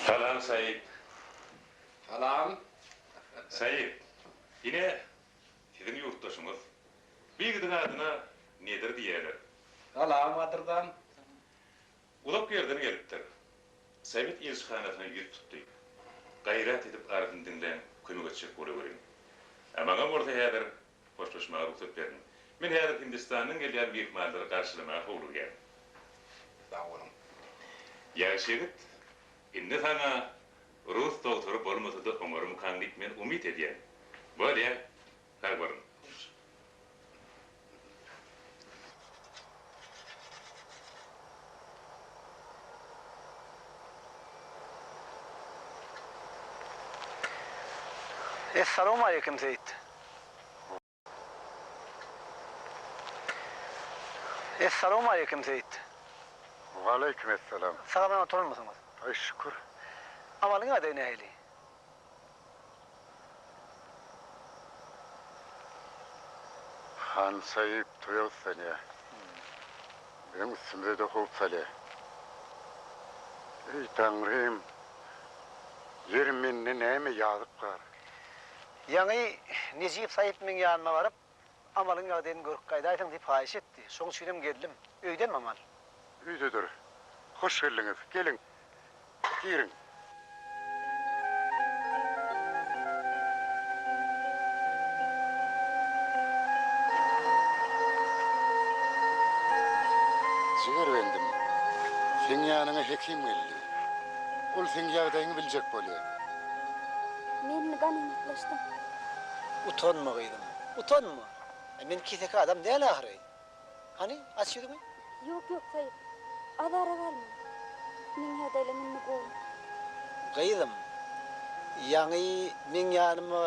Salam Said. Salam. Said, ine, siziň ýurtdaşyňyz. Bu ýigidiň adyna Nedir diýýärler. Salam, gadyrdan. Uzak ýerden gelipdir. Sowet ilçihanasyna ýüz tutdy. Gaýrat edip arzyny diňläň, kömek etjek bolaweriň. A maňa bolsa häzir hoşlaşmaga rugsat beriň. Men häzir Hindistandan gelýän myhmanlary garşylamaga howlugýan. Sag boluň. Ýagşy ýigit, indi saňa rus dogtory bolmasa-da oňarmykaň diýip men umyt edýän. Bolýa, sag boluň. Essalawmaleýkim Seýit. Essalawmaleýkim Seýit. Waleýkim essalam. Sag-aman oturanmysyňyz? Aý şükür. Amalyň ýagdaýy nähili? Han Saýyp toýa gyssanýar. Biziň üstümize-de howp salýar. Eý, Taňrym, ýeri mende näme ýazyk bar? Ýaňy Nejip Saýyp meň ýanyma baryp, Amalyň ýagdaýyny görüp gaýdaýsaň diýip haýyş etdi. Şoň üçinem geldim. Öýdemi Amal? Öýdedir. Hoş geldiňiz. Geliň. Giriň. Jigerbendim, seň ýanyňa hekim geldi. Ol seň ýagdaýyňy biljek bolýar. Men indi ganymatlaşdym. Utanma gyzym, utanma. Men keseki adam däl ahyry. Hany, aç ýüzüňi. Ýok, ýok, Saýyp. Azara galma. Meň ýagdaýlam indi gowy. Gyzym, ýaňy meň ýanyma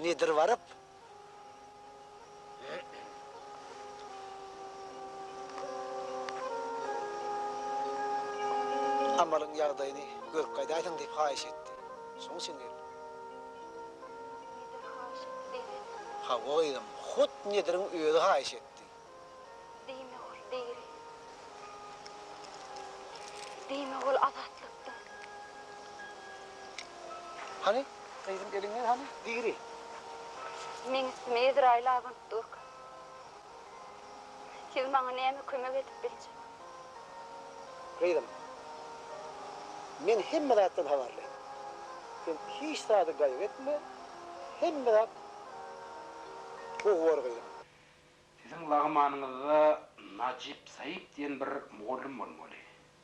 Nedir baryp. Amalyň ýagdaýyny görüp gaýdaýsaň diýip haýyş etdi. Şoň üçin geldim. Nedir haýyş etdi diýsene. Hawa gyzym, hut Nediriň özi haýyş etdi. Diýmek ol diri. Diýmek ol azatlykda. Hany, gyzym, eliňi ber hany, diri. Meň üstüme Ezraýyl abanyp durka, siz maňa näme kömek edip biljek? Gyzym, men hemme zatdan habarly. Sen hiç zady gaýgy etme, hemme zat gowy bor gyzym. Siziň lagmanyňyzda Najip Saip diýen bir mugallym bolmaly.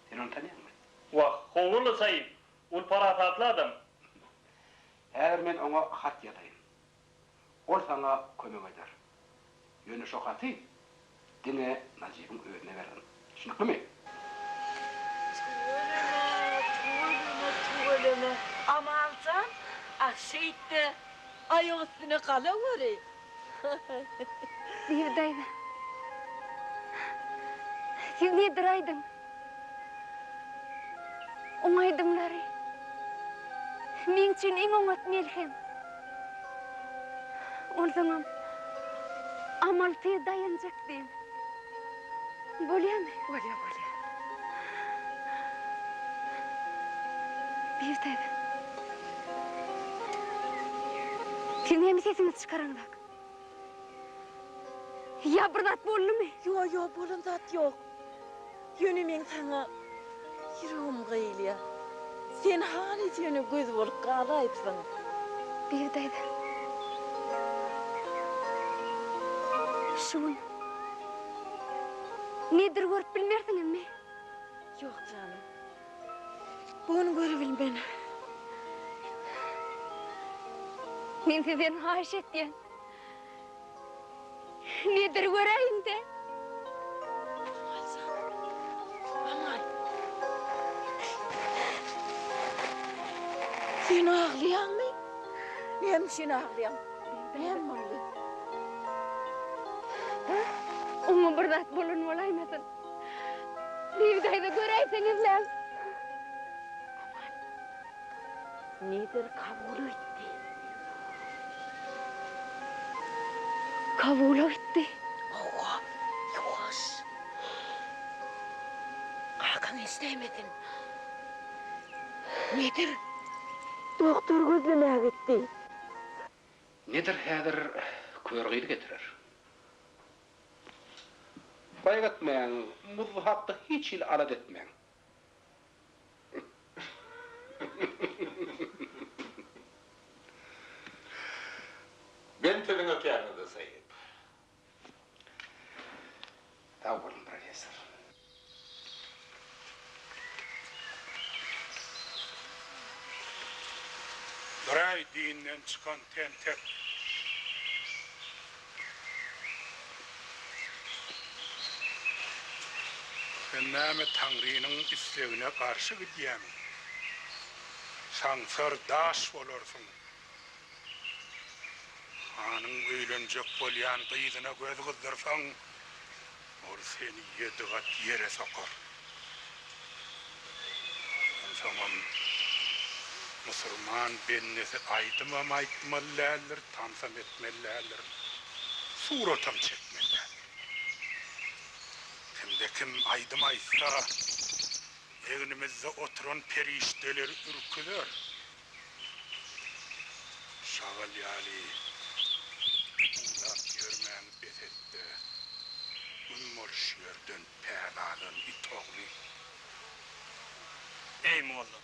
Sen ony tanýaňmy? Wah, howul-la Saip, ol parasatly adam. Häzir men oňa hat ýazaýyn. Ol saňa kömek eder. Ýöne şo haty diňe Najibiň özüne bergin. Düşnüklimi? Tüweleme, tüweleme, tüweleme, Amanjan, a şeýtde aýak üstüne galaweri. Bibi daýza, siz nedir aýdyň? Oň aýdymlary meň üçin iň oňat melhem. Onsoňam Amal tiz daýanjak diýen. Bolýamy? Bolýa, bolýa. Bibi daýza. Siz näme sesiňizi çykaraňzak? Ýa bir zat boldumy? Ýo, ýo, bolan zat ýok. Ýöne meň saňa ýüregim gyýylýa. Sen halys ýöne göz bolup galaýypsyň. Bibi daýza. Şu gün Nedir görüp bilmersiňizmi? Ýok janym. Bu gün görübilmen. Men sizden haýyş etýän. Nedir göräýiň-dä. Amal jan. Amal. Sen aglaýaňmy? Näme üçin aglaýaň? Näme boldy? Oňa bir zat bolan bolaýmasyn. Bibi daýza göräýseňizläň. Aman. Nedir Kabula gitdi. Kabula gitdi. Hawa, ýuwaş. Kakaň eşidäýmesin. Nedir doktor gözlemäge gitdi. Nedir häzir kör gyzy getirer. Gaýgy etmäň, muzd hakda hiç hili alada etmäň. Men siziň ökýäňizde, Saýyp. Sag boluň, professor. Duraý dinden çykan tentek. Sen näme Taňrynyň islegine garşy gidýäň? Saňsar daş bolarsyň. Hanyň öýlenjek bolýan gyzyna göz gyzdyrsaň, Ol seni ýedi gat ýere sokar. Onsoňam musurman bendesi aýdymam aýtmaly däldir, tansam etmeli däldir, suratam çekmeli däldir. Kimde-kim aýdym aýtsa, egnimizde oturan perişdeleri ürküzer. Şagal ýaly uwlap ýörmäňi bes et-de, gün boluş ýerden päl alan it ogly. Eý, molla!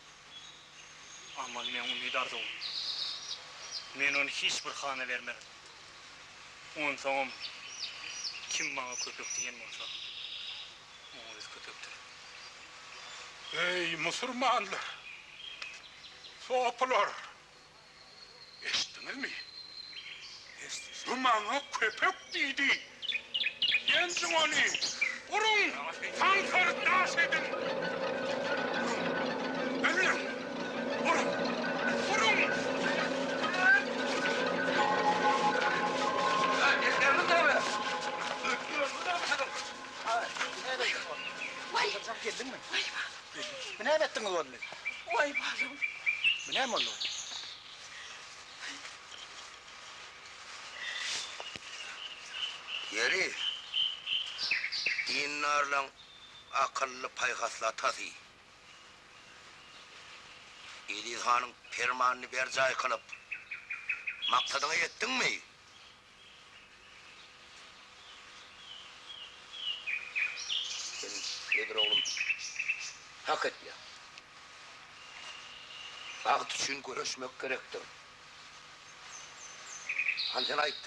Amal meň umyt-arzuwym. Men ony hiç bir hana bermerin. Onsoňam, kim maňa köpek diýen bolsa, oň özi köpekdir. Eý, musurmanlar! Sopular! Eşitdiňizmi? Bu maňa köpek diýdi! Ýenjiň ony! Uruň! Saňsar daş ediň! Uruň! Öldüriň! Uruň! Uruň! Geldiňmi? Bu näme etdiňiz boldy? Waý balam. Bu näme boldy? Ýeri, dindarlaň akylly paýhasly atasy. Eziz hanyň permanyny berjaý kylyp, maksadyňa ýetdiňmi? Sen, Nedir oglum, hak etýäň. Bagt üçin göreşmek gerekdir. Hany sen aýt.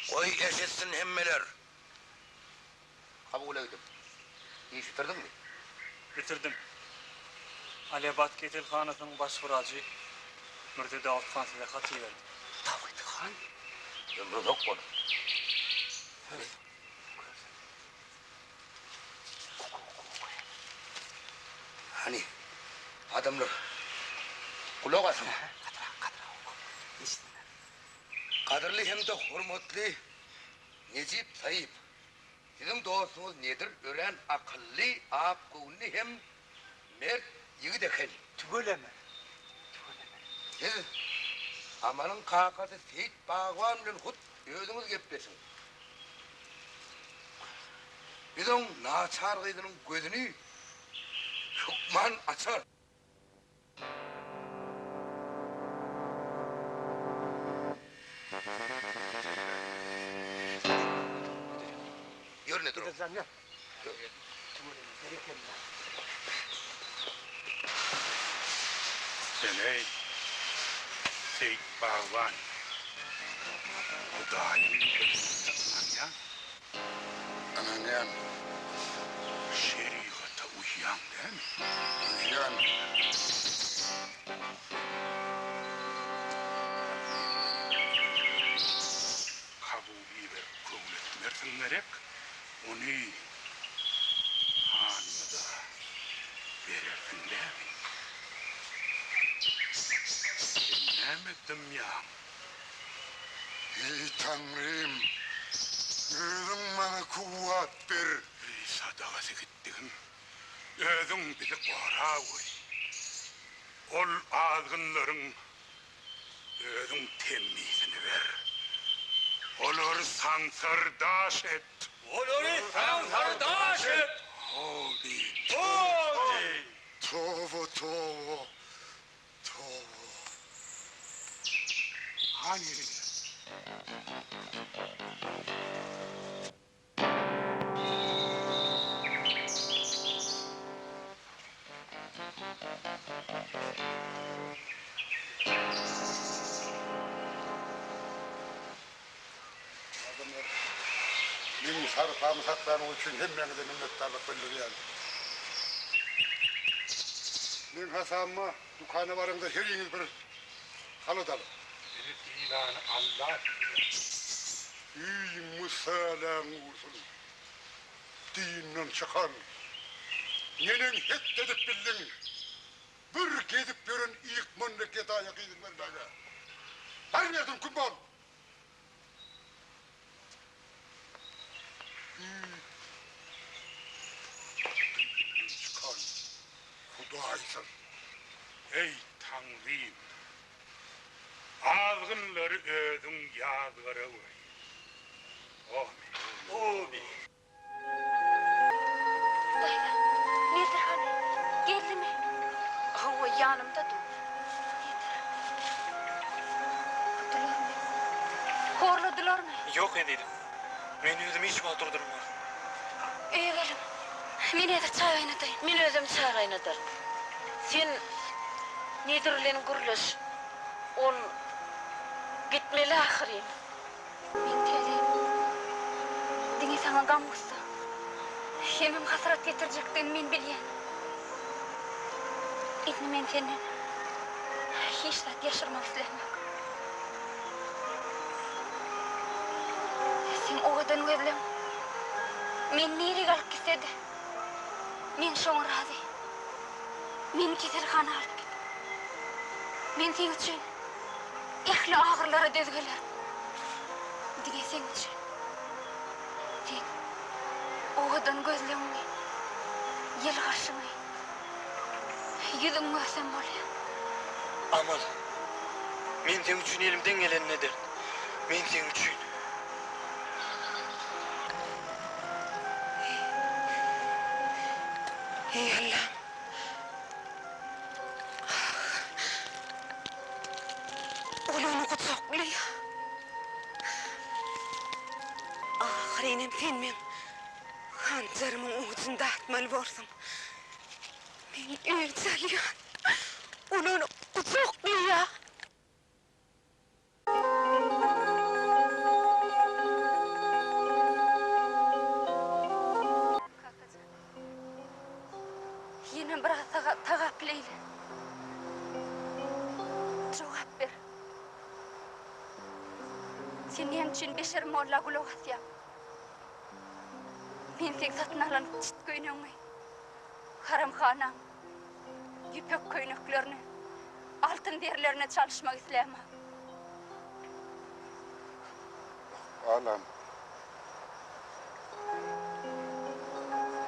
Goý eşitsin hemmeler. Kabul egdim. Iş bitirdiňmi? Bitirdim. Aliabat keselhanasynyň baş wrajy Mürze Dawut han size hat iberdi. Dawut han? Ömri uzak bolsun. Hany, adamlar, gulak asyň. Gadyrly hem-de hormatly Nejip saýyp, siziň dostuňyz Nedir örän akylly, ak göwünli hem mert ýigit eken. Tüweleme, tüweleme. Siz Amalyň kakasy Seýit bagban bilen hut özüňiz gepleşiň. Biz oň naçar gyzynyň gözüni hökman açarys. Ýör Nedir oglum. Sen-eý, Seýit bagban, Hudaýyň bilimine ynanýaňmy? Ynanýan. Şerigata uýýaň dämi? Uýýan. Kabul iberip köwletmersiň gerek? Ony hanymyza berersiň dämi? Sen näme dymýaň? Eý, Taňrym, özüň maňa kuwwat ber! Eý, sadagasy gitdigim, özüň bizi goragoý! Ol azgynlaryň Özüň temmisini ber. Olary saňsar daş et. Olary saňsar daş et. Amin. Amin. Toba, toba, toba. Hany. Adamlar, meniň sarpamy saklanyňyz üçin hemmäňize minnetdarlyk bildirýän. Meň hasabyma dükana baryňda heriňiz bir halat alyň. Bizi sylany Alla sylar. Eý, Musaläň ursun, dinden çykan, neneň het edip bildiň, bir gezip ýören ýykmanly gedaýa gyzyňy bermäge? Bar bu ýerden, küm bol! Eý, dinden çykan, hudaýsyz! Eý, Taňrym! Azgynlary özüň ýazgara goý. Amin. Amin. Daýza, Nedir hany? Geldimi? Hawa, ýanymda dur. Nedir. Urdularmy? Horladylarmy? Ýok, ezizim. Men özümi hiç wagt urdurmaryn. Öýe geliň. Men häzir çaý gaýnadaýyn. Men özüm çaý gaýnadaryn. Sen Nedir bilen gürleş. Ol gitmeli ahyryn. Meň täleýim diňe saňa gam-gussa hemem hasrat getirjekdigini men bilýän. Indi men senden hiç zat ýaşyrmak islämok. Seň owadan gözleň meni nirek alyp gitse-de, men şoňa razy. Meni keselhana alyp git. Men seň üçin ähli agyrylara döz gelerin. Diňe seň üçin. Seň owadan gözleňi, ýylgyryşyňy, ýüzüňi görsem bolýar. Amal, men seň üçin elimden gelenini ederin. Men seň üçin. Eý, Allam! Sen meň hanjarymyň ujuny datmaly borsuň. Men öç alýan. Ol ony gujaklaýar. Kakajan. Ýene biraz tagapyl eýle. Jogap ber. Sen näme üçin Beşer molla gulak asýaň? Men seň satyn alan çit köýnegiňi, haremhanaň ýüpek köýneklerini altyn zerlerine çalyşmak islämok. Balam.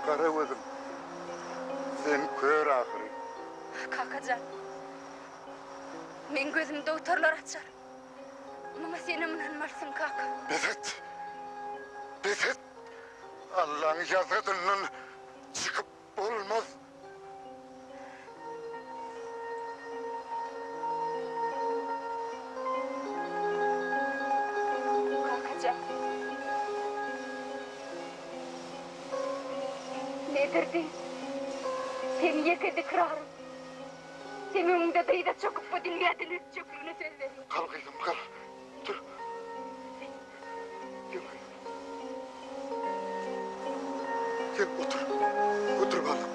Gara gözüm. Sen kör ahyry. Kakajan. Meň gözümi dogtorlar açar. Muňa senem ynanmalysyň, kaka. Bes et! Bes et! Allaň ýazgydyndan çykyp bolmaz. Kakajan. Nedir diý. Seň ýeke dikrarym. Seň öňüňde dyza çöküp bu dünýäden ötjekligine söz berýän. Gal gyzym, gal. Dur. Gel gyzym. Gel otur. Otur balam.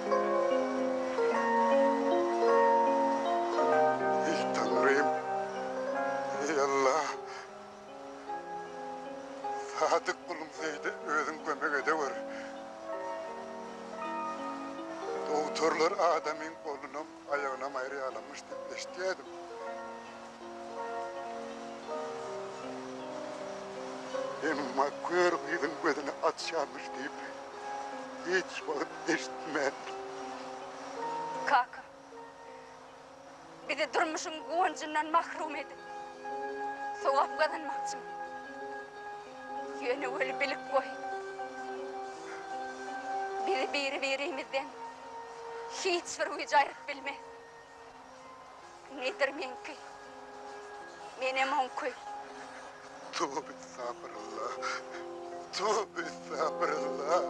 Eý Taňrym. Eý Alla. Sadyk guluň Seýide özüň kömek edewer. Dogtorlar adamyň golunam, aýagynam aýyrýalamyş diýip eşidýädim. Emma kör gyzyň gözüni açýarmyş diýip hiç wagt eşitmändim. Kaka, bizi durmuşyň guwanjyndan mahrum edip, sogap gazanmakçymy? Ýöne weli bilip goý, bizi biri-birimizden hiç bir güýç aýryp bilmez. Nedir meňki, menem oňky. Toba estagfirullah, toba estagfirullah.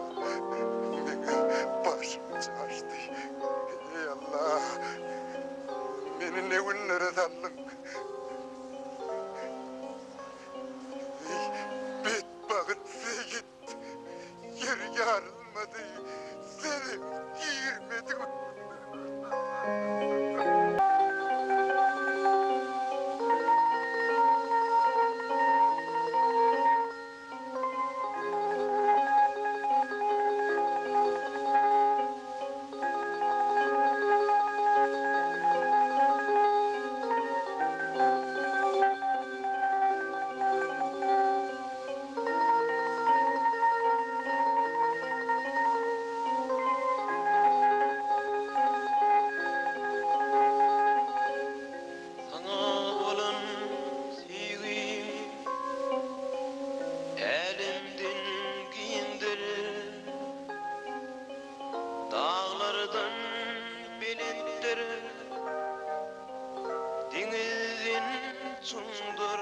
Meňe başym çaşdy. Eý Allah, meni ne günlere saldyň. Eý betbagt Seýit, ýer ýarylmady, senem girmediň. Saňa bolan söýgim älemden giňdir, Daglardan belentdir, deňizden çuňdur.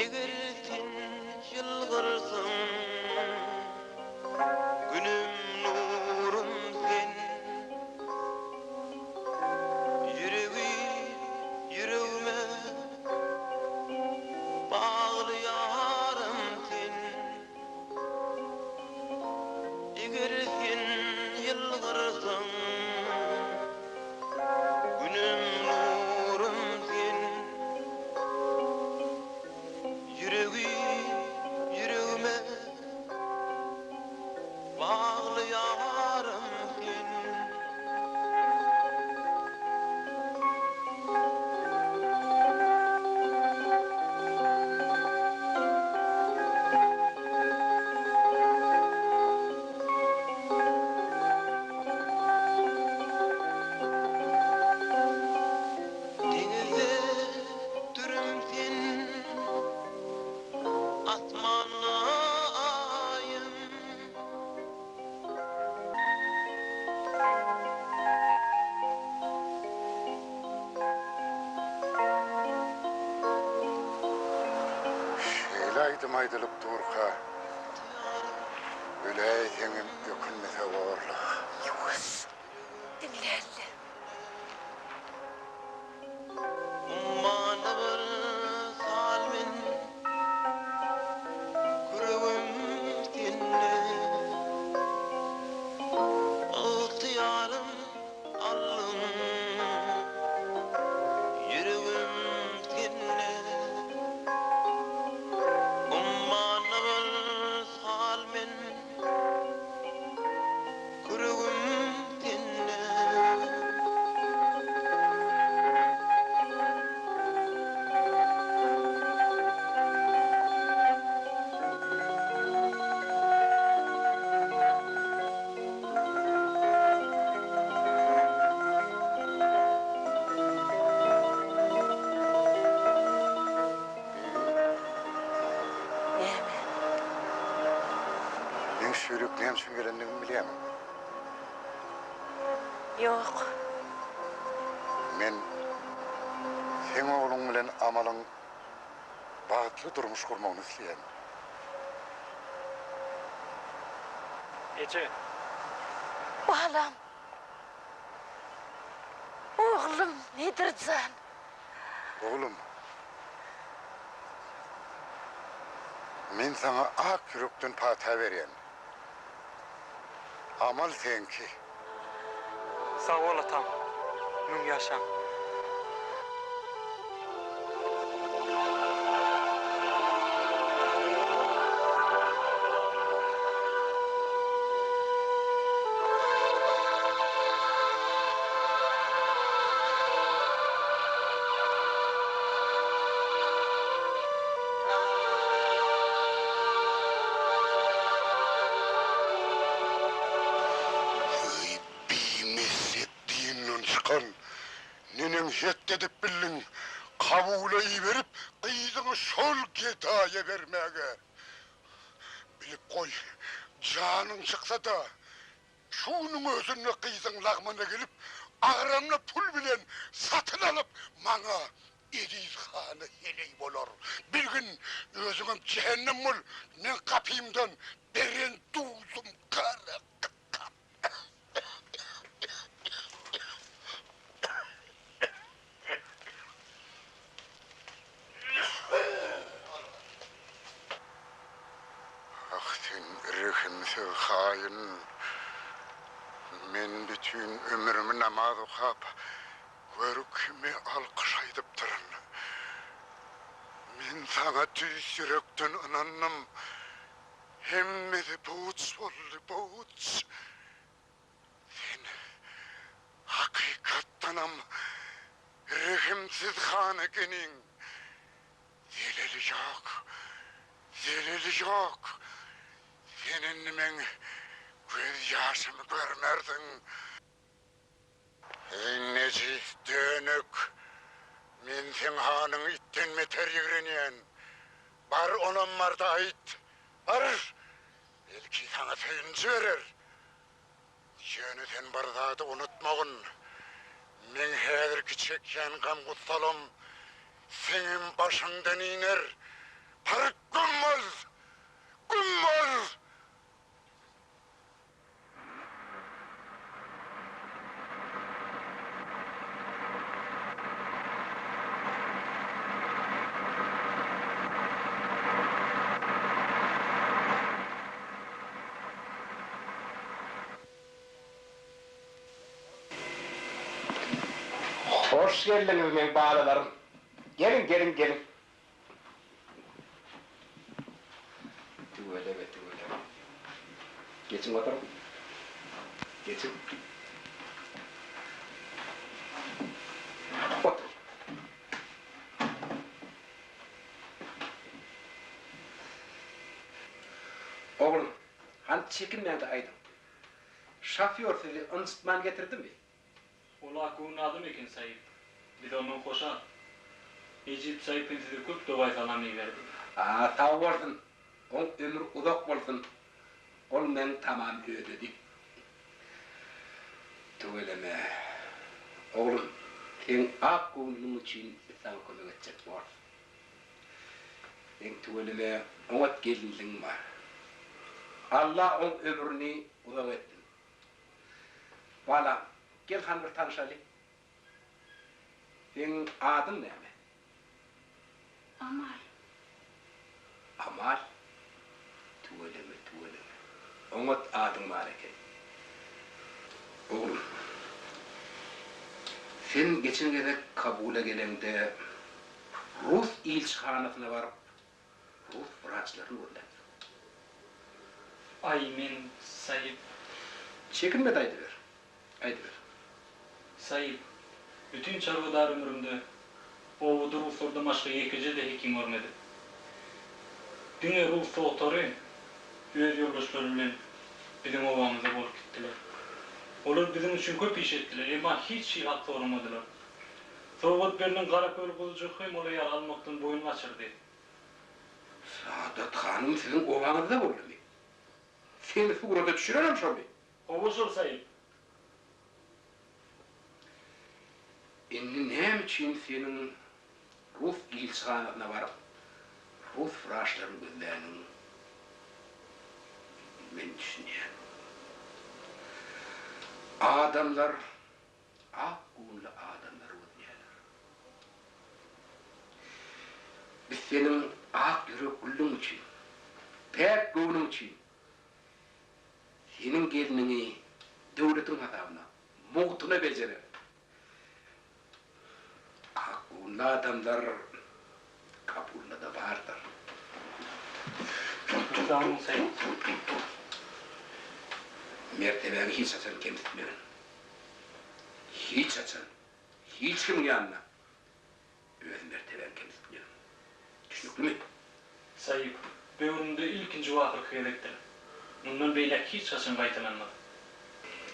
Eger sen ýylgyrsaň, Günüm nurum sen. Ýüregi ýüregime bagly ýarym sen. Eger sen ýylgyrsaň, Günüm nurum sen. Ýüregi ýüregime bagly ýarym sen. Aýdym aýdylyp durka, öläýseňem ökünmese borla. Ýuwaş, diňläli. Ummanda bir sal men, Küregim sende. Ygtyýarym aldyň, Ýüregim sende. Ummanda bir sal men, Küregim sende. Näme? Meň şu ýürik näme üçin gelendigimi bilýämiň? Ýok. Men seň ogluň bilen Amalyň bagtly durmuş gurmagyny isleýän. Eje. Balam. Oglum Nedir jan. Oglum. Men saňa ak ýürekden pata berýän. Amal seňki. Sag bol atam. Müň ýaşaň. Eý, bimessep dinden çykan, neneň het edip bildiň, Kabula iberip, gyzyňy şol gedaýa bermäge? Bilip goý, janyň çyksa-da, Şu günüň özünde gyzyň lagmana gelip, agramly pul bilen satyn alyp, maňa Eziz hana heleý bolar. Bilgin, özüňem jähennem bol, meň gapymdan beren duzum gara Ah, sen rehimsiz haýyn! Men bütin ömrümi namaz okap, görküme alkyş aýdypdyryn. Men saňa tüýs ýürekden ynandym. Hemmesi puç boldy, puç! Sen hakykatdanam rehimsiz han ekeniň. Zeleli ýok, zeleli ýok. Sen indi meň göz ýaşymy görmersiň. Eý, nejis dönük! Men seň hanyňy itden beter ýigrenýän. Bar, onam barda aýt. Bar! Belki saňa söýünji berer. Ýöne sen bir zady unutmagyn, meň häzirki çekýän gam-gussalam seňem başyňdan iner. Bar, güm bol! Güm bol! Hoş geldiňiz meň balalarym. Geliň, geliň, geliň. Tüweleme, tüweleme. Geçiň oturyň. Geçiň. Oturyň. Oglum, hany çekinmäň-de aýdyň. Şofýor sizi ynjytman getirdimi? Ol akgöwünli adam eken, saýyp. Biz ondan hoşal. Nejip saýyp hem size köp dogaý-salam iberdi. A, sag bolsun. Oň ömri uzak bolsun. Ol meň tamam ödedi. Tüweleme. Oglum, seň ak göwnüň üçin biz saňa kömek etjek borus. Seň tüweleme oňat gelinligiň bar. Alla oň ömrüni uzak etsin. Balam, gel hany bir tanyşaly. Seň adyň näme? Amal. Amal? Tüweleme, tüweleme. Oňat adyň bar eken. Oglum, sen geçen gezek Kabula geleňde rus ilçihanasyna baryp, rus wraçlaryny gözläpsiň. Aý, men, saýyp. Çekinme-de aýdyber. Aýdyber. Saýyp, bütin çarwadar ömrümde obada ruslardan başga ýekeje-de hekim görmedim. Diňe rus dogtary öz ýoldaşlary bilen biziň obamyzda bolup gitdiler. Olar biziň üçin köp iş etdiler, emma hiç hili hak soramadylar. Sowgat berlen garaköl guzujygy hem olar ýaly almakdan boýun gaçyrdy. Saadat hanym siziň obaňyzda boldumy? Seni surata düşürenem şomy? Hawa şol Saýyp. Indi näme üçin seniň rus ilçihanasyna baryp, rus wraçlaryny gözläniň men düşünýän. Adamlar ak göwünli adamlary gözleýärler. Biz seniň ak ýürekliligň üçin, päk göwnüň üçin Seniň gelniňi döwletiň hasabyna mugtuna bejereris. Akgöwünli adamlar Kabulda-da bardyr. Tur, tur, tur, tur, tur. Mertebäňi hiç haçan kemsitmegin. Hiç haçan, hiç kimiň ýanynda Öz mertebäňi kemsitmegin. Düşnüklimi? Saýyp, böwrümde ilkinji we ahyrky gezekdir. Mundan beýläk hiç haçan gaýtalanmaz.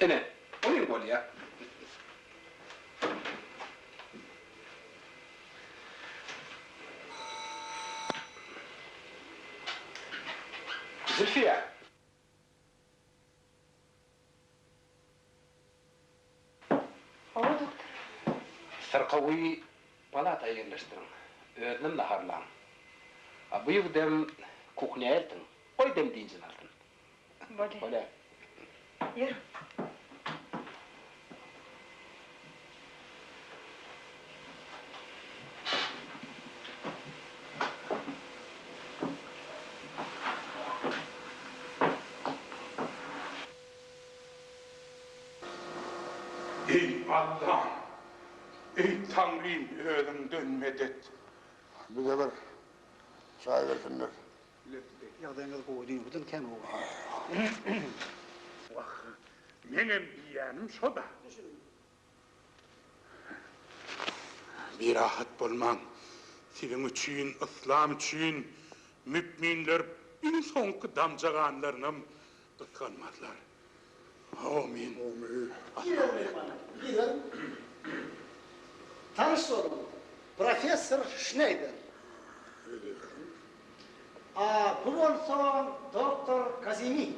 Ine, onuň bolýa. Zülfiýa! Hawa, doktor. Syrkawy palata ýerleşdiriň. Özünem naharlaň. A bu ýigidem kuhnýa eltiň. Goý dem-dynjyny alsyn. Bolýa. Bolýa. Ýör. Eý, Allam! Eý, Taňrym, özüňden medet! Bize bir çaý bersinler. Ýagdaýyňyz gowy düýnkidan kän gowy. Wah, meňem diýýänim şo-da. Birahat bolmaň. Siziň üçin, yslam üçin mü'minler iň soňky damja ganlarynam gysganmazlar. Amin. Girer myhmanlar, girer. Tanyş boluň, professor Şneýder. A bu bolsa doktor Kazimi.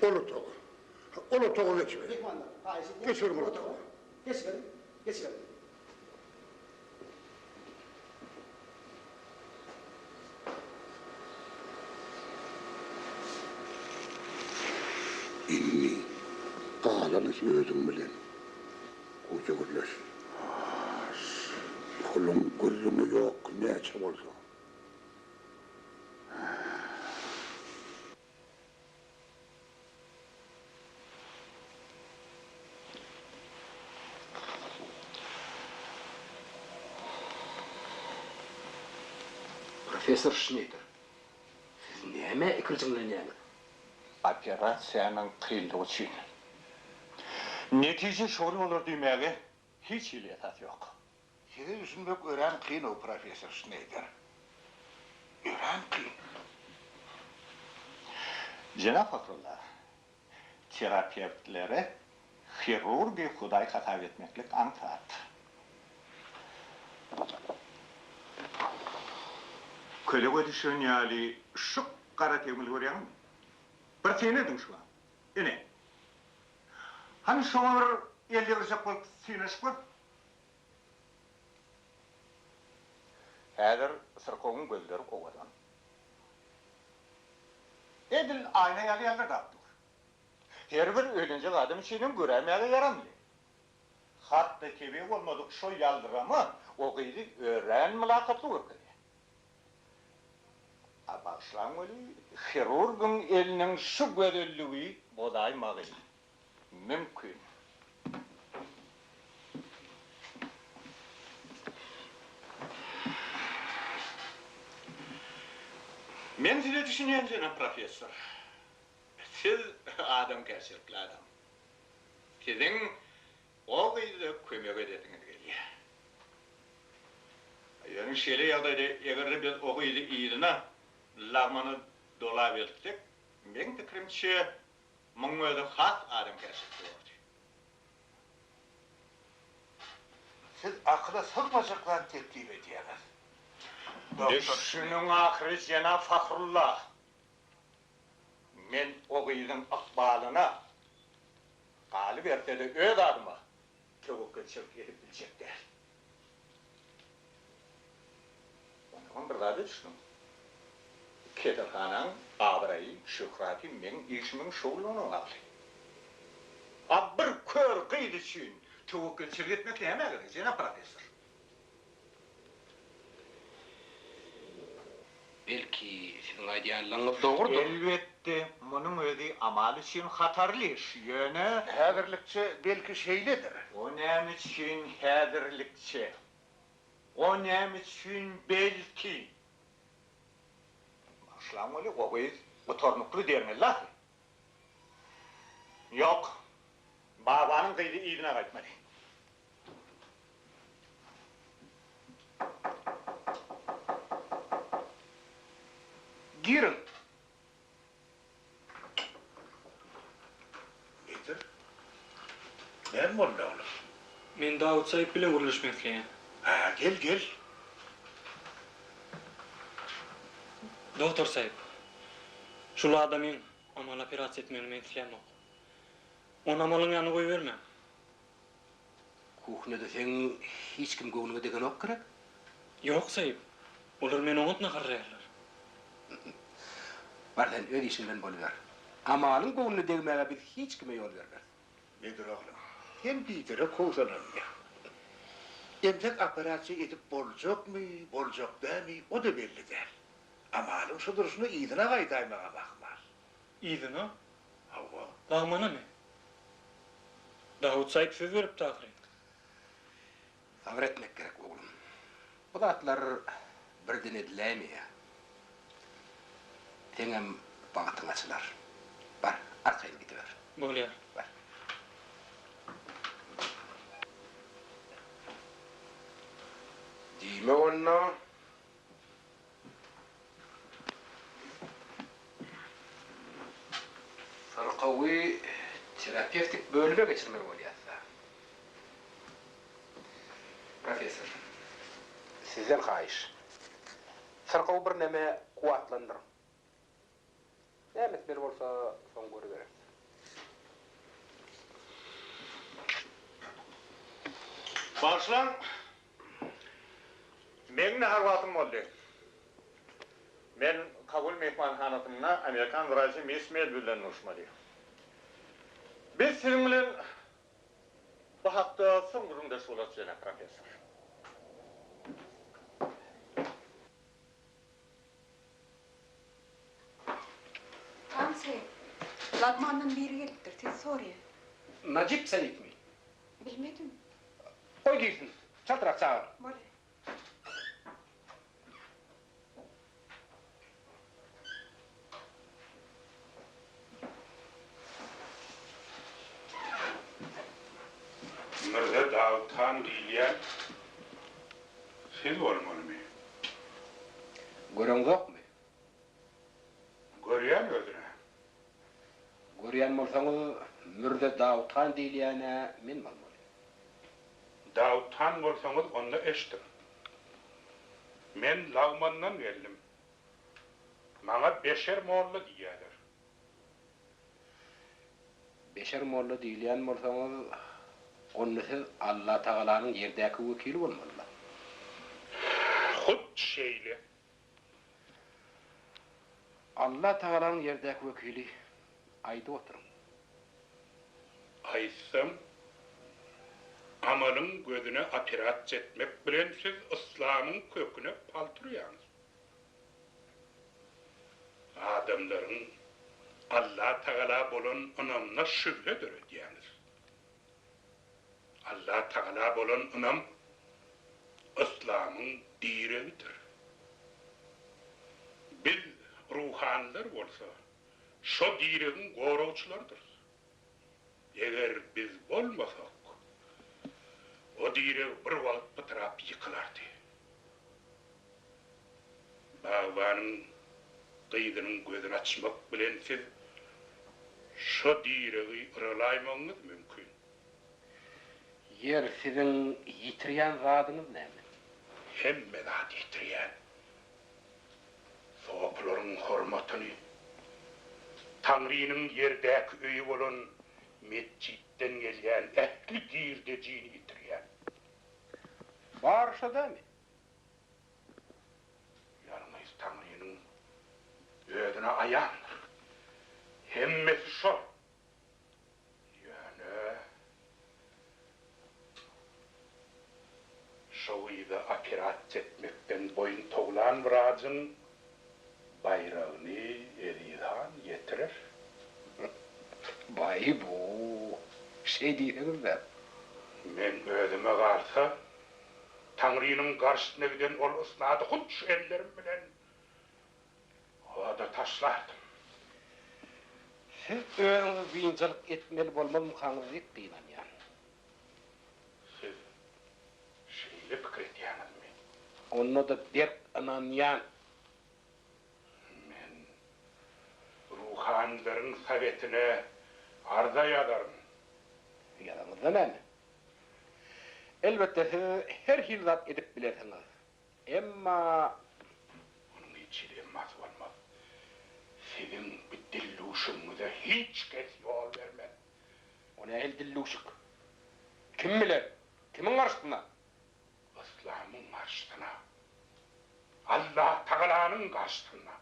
Ol otaga. Ol otaga geçiberiň. Myhmanlar, haýyş edýän. Geçiberiň ol otaga. Geçiberiň, geçiberiň. Indi galan iş özüň bilen. Goja gürleş. Puluň gürrüňi ýok, näçe bolsa. Professor Şneýder, siz nämä ikirjiňlenýäňiz? Operasiýanyň kynlygy üçin. Netije şol bolar diýmäge hiç hili esas ýok. Size düşünmek örän kyn-ow, professor Şneýder. Örän kyn. Jenap Fakrulla, terapewtlere hirurgy hudaý hasap etmeklik aňsat. Kölege düşen ýaly şu gara tegmili görýäňizmi? Bir syn ediň şuňa. Ine. Hany şoňa bir el ýygyrjak bolup synanyşyp gör. Häzir syrkawyň gözleri owadan. Edil aýna ýaly ýaldyrdap dur. Her bir öýlenjek adam üçinem göräýmäge ýaramly. Hat-da tebigy bolmadyk şo ýaldyrama o gyzy örän mylakatly görkezýär. A bagyşlaň weli, hirurgyň eliniň şu gözelligi bozaýmagy mümkin. Men size düşünýän, jenap professor. Siz adamkärçilikli adam. Siziň o gyza kömek edesiňiz gelýär. Ýöne şeýle ýagdaýda eger-de biz o gyzy yzyna lagmana dolap eltsek, meň pikirimçe, muň özi has adamkärçilikli bolardy. Siz akyla sygmajak zat teklip edýäňiz, doktor. Düşüniň ahyry, jenap Fahrulla! Men o gyzyň ykbalyna, galyberse-de öz adyma töwekgelçilik edip biljek däl. Onsoňam bir zada düşüniň. Keselhanaň abraýy, şöhraty meň işimiň şowlulygyna bagly. A bir kör gyz üçin töwekgelçilik etmek nämä gerek, jenap professor? Belki, siziň aýdýanlaryňyz dogrudyr. Elbetde, munuň özi Amal üçin hatarly iş, ýöne. Häzirlikçe, belki, şeýledir. O näme üçin häzirlikçe? O näme üçin belki? Bagyşlaň weli, o gyz gutarnykly derňeldi ahyry. Ýok, babanyň gyzy yzyna gaýtmaly. Giriň. Nedir? Näme boldy oglum? Men Dawut saýyp bilen gürleşmek isleýän. Hä, gel, gel. Dogtor saýyp, şul adamyň Amaly operasiýa etmegini men islämok. Ony Amalyň ýanyna goýbermäň. Kuhnýada seň hiç kim göwnüňe degenok gerek? Ýok, saýyp. Olar meni oňat naharlaýarlar. Bar sen öz işiň bilen boluber. Amalyň göwnüne degmäge biz hiç kime ýol bermeris. Nedir oglum, sen biderek howsalanma. Entek operasiýa edip boljakmy, boljak dälmi, o-da belli däl. Amalyň şu durşuna yzyna gaýdaýmagam ahmal. Yzyna? Hawa. Lagmanamy? Dawut saýyp söz beripdi ahyryn. Sabyr etmek gerek, oglum. Bu zatlar birden ediläýmeýär. Seňem bagtyň açylar. Bar, arkaýyn gidiber. Bolýar. Bar. Diýmek onda, Syrkawy terapewtik bölüme geçirmeli bolýas-da. Professor, sizden haýyş, syrkawy birneme kuwwatlandyryň. Näme etmeli bolsa, soň görübereris. Bagyşlaň, meň nahar wagtym boldy. Men Kabul myhmanhanasynda amerikan wraçy miss Melbi bilen duşmaly. Biz siziň bilen bu hakda soň gürrüňdeş bolarys, jenap professor. Tansi, Lagmandan biri gelipdir, sizi soraýar. Najip Saidmi? Bilmedim. Goý girsin, çaltrak çagyr. Bolýar. Mürze Dawut han diýilýän siz bolmalymy? Göreňzokmy? Görýän özüne. Görýän bolsaňyz, Mürze Dawut han diýilýän-ä men bolmaly. Dawut han bolsaňyz, onda eşdiň. Men Lagmandan geldim. Maňa Beşer molla diýýäler. Beşer molla diýilýän bolsaňyz, onda siz Allatagalanyň ýerdäki wekili bolmaly-la. Hut şeýle. Allah Tagalanyň ýerdäki wekili, aýdyp oturyň. Aýtsam, Amalyň gözüne operasiýa etmek bilen siz yslamyň köküne palta urýaňyz. Adamlaryň Allatagala bolan ynamyna şübhe döredýäňiz. Allatagala bolan ynam yslamyň diregidir. Biz ruhanylar bolsa şo diregiň goragçylarydyrys. Eger biz bolmasak, o direg bir wagt pytrap ýykylardy. Bagbanyň gyzynyň gözüni açmak bilen siz şo diregi yralaýmagyňyz mümkin. Ýer, siziň ýitirýän zadyňyz näme? Hemme zady ýitirýän. Sopularyň hormatyny, Taňrynyň ýerdäki öýi bolan metjitden gelýän ähli girdejini ýitirýän. Bary şo dämi? Ýalňyz Taňrynyň özüne aýandyr. Hemmesi şol. Ýöne şo gyza operasiýa etmekden boýun towlan wrajyň baýragyny Eziz han ýetirer. Baý-bu, şeý diýseňiz-dä. Meň özüme galsa, Taňrynyň garşysyna giden ol ysnady hut şu ellerim bilen oda taşlardym. Siz özüňizi biynjalyk etmeli bolmazmykaňyz diýip gynanýan. Siz şeýle pikir edýäňizmi? Onda-da berk ynanýan. Men ruhanylaryň sowetine arza ýazaryn. Ýazaňyzda näme? Elbetde, siz her hili zat edip bilersiňiz. Emma. Onuň hiç hili emmasy bolmaz. Siziň bu dilluşygyňyza hiç kes ýol bermez. O nähili dilluşyk? Kim bilen? Kimiň garşysyna? Yslamyň garşysyna. Allatagalanyň garşysyna.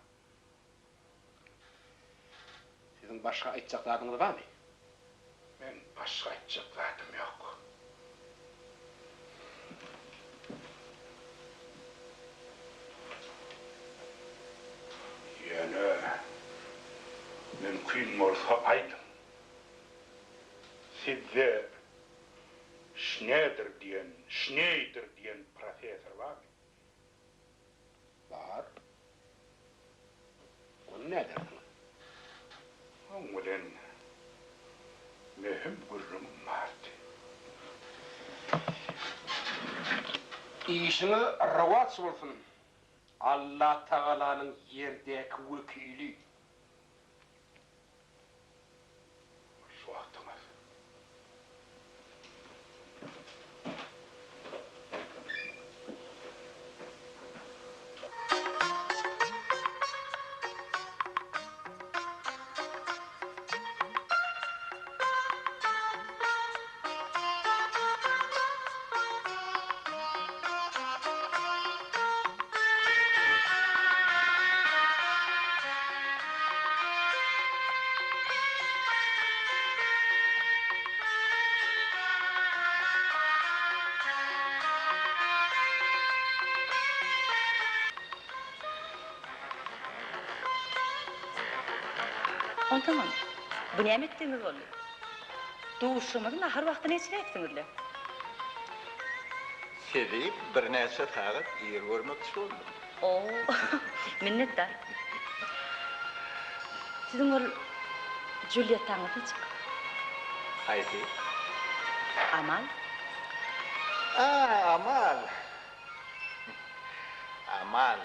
Siziň başga aýtjak zadyňyz barmy? Meň başga aýtjak zadym ýok. Ýöne, mümkin bolsa aýdyň. Sizde Şneder diýen, Şneýder diýen professor barmy? Bar. Ony nädersiňiz? Oň bilen möhüm gürrüňim bardy. Işiňiz rowaç bolsun, Allatagalanyň ýerdäki wekili. Hoş wagtyňyz. Onsoňam, bu näme etdigiňiz boldy? Duşuşygymyzy nahar wagtyna geçiräýipsiňiz-le. Sizi birnäçe sagat ir görmekçi boldum. O, minnetdar. Siziň ol Julýettaňyz niçik? Haýsy? Amal. A, Amal. Amal.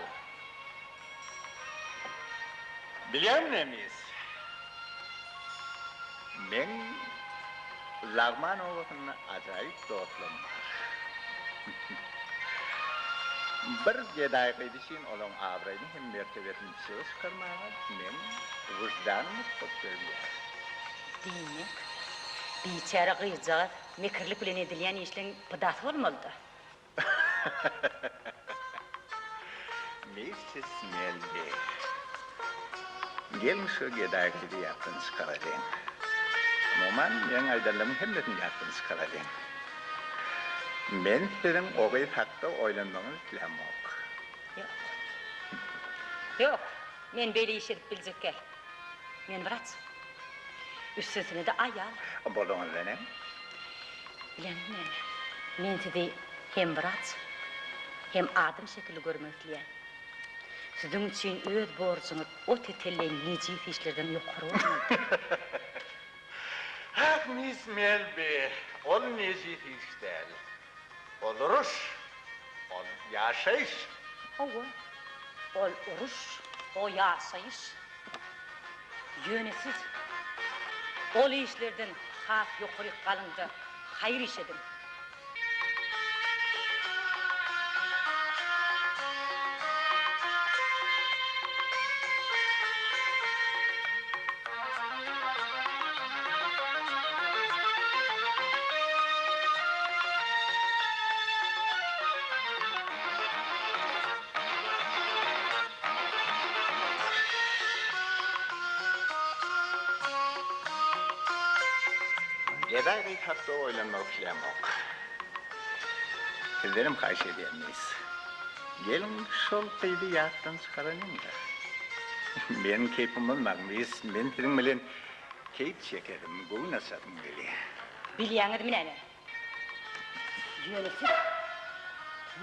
Bilýäňmi, miss? Meň Lagman obasynda ajaýyp dostlarym bar. Bir gedaý gyz üçin olaň abraýyny hem mertebesini çyga çykarmaga meň wyždanym rugsat bermeýär. Diýmek, biçäre gyzjagaz mekirlik bilen edilýän işleň pidasy bolmaly-da. Missis Melbi. Geliň şu gedaý gyzy ýatdan çykaralyň. Umuman, meň aýdanlarymyň hemmesini ýatdan çykaralyň. Men siziň o gyz hakda oýlanmagyňyzy islämok. Ýok. Ýok. Men beýle iş edip biljek däl. Men wraç. Üstesine-de aýal. Boluňyzda näme? Bileňiz näme? Men sizi hem wraç, hem adam şekilli görmek isleýän. Siziň üçin öz borjuňyz o tetelleýin nejis işlerden ýokary bolmalydyr. Ah, miss Melbi, ol nejis iş däl. Ol uruş. Ol ýaşaýyş. Hawa, ol uruş, o ýaşaýyş. Ýöne siz ol işlerden has ýokaryk galyň-da, haýyr iş ediň. Gedaý gyz hakda oýlanmak islämok. Sizdenem haýyş edýän, miss. Geliň, şol gyzy ýatdan çykaralyň-da. Meniň keýpim bolmaň, miss. Men siziň bilen keýp çekesim, göwün açasym gelýär. Bilýäňizmi näme? Ýöne siz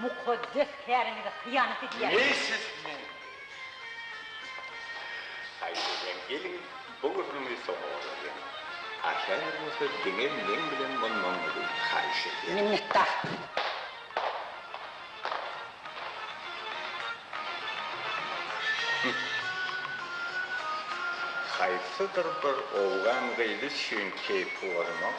mukaddes käriňize hyýanat edýäňiz. Missis Ming! Haýyş edýän, geliň, bu gürrüňi soňa goýalyň. A häzir bolsa diňe meň bilen bolmagyňyzy haýyş edýän. Minnetdar. Haýsydyr bir owgan gyzy üçin keýpi bozmak.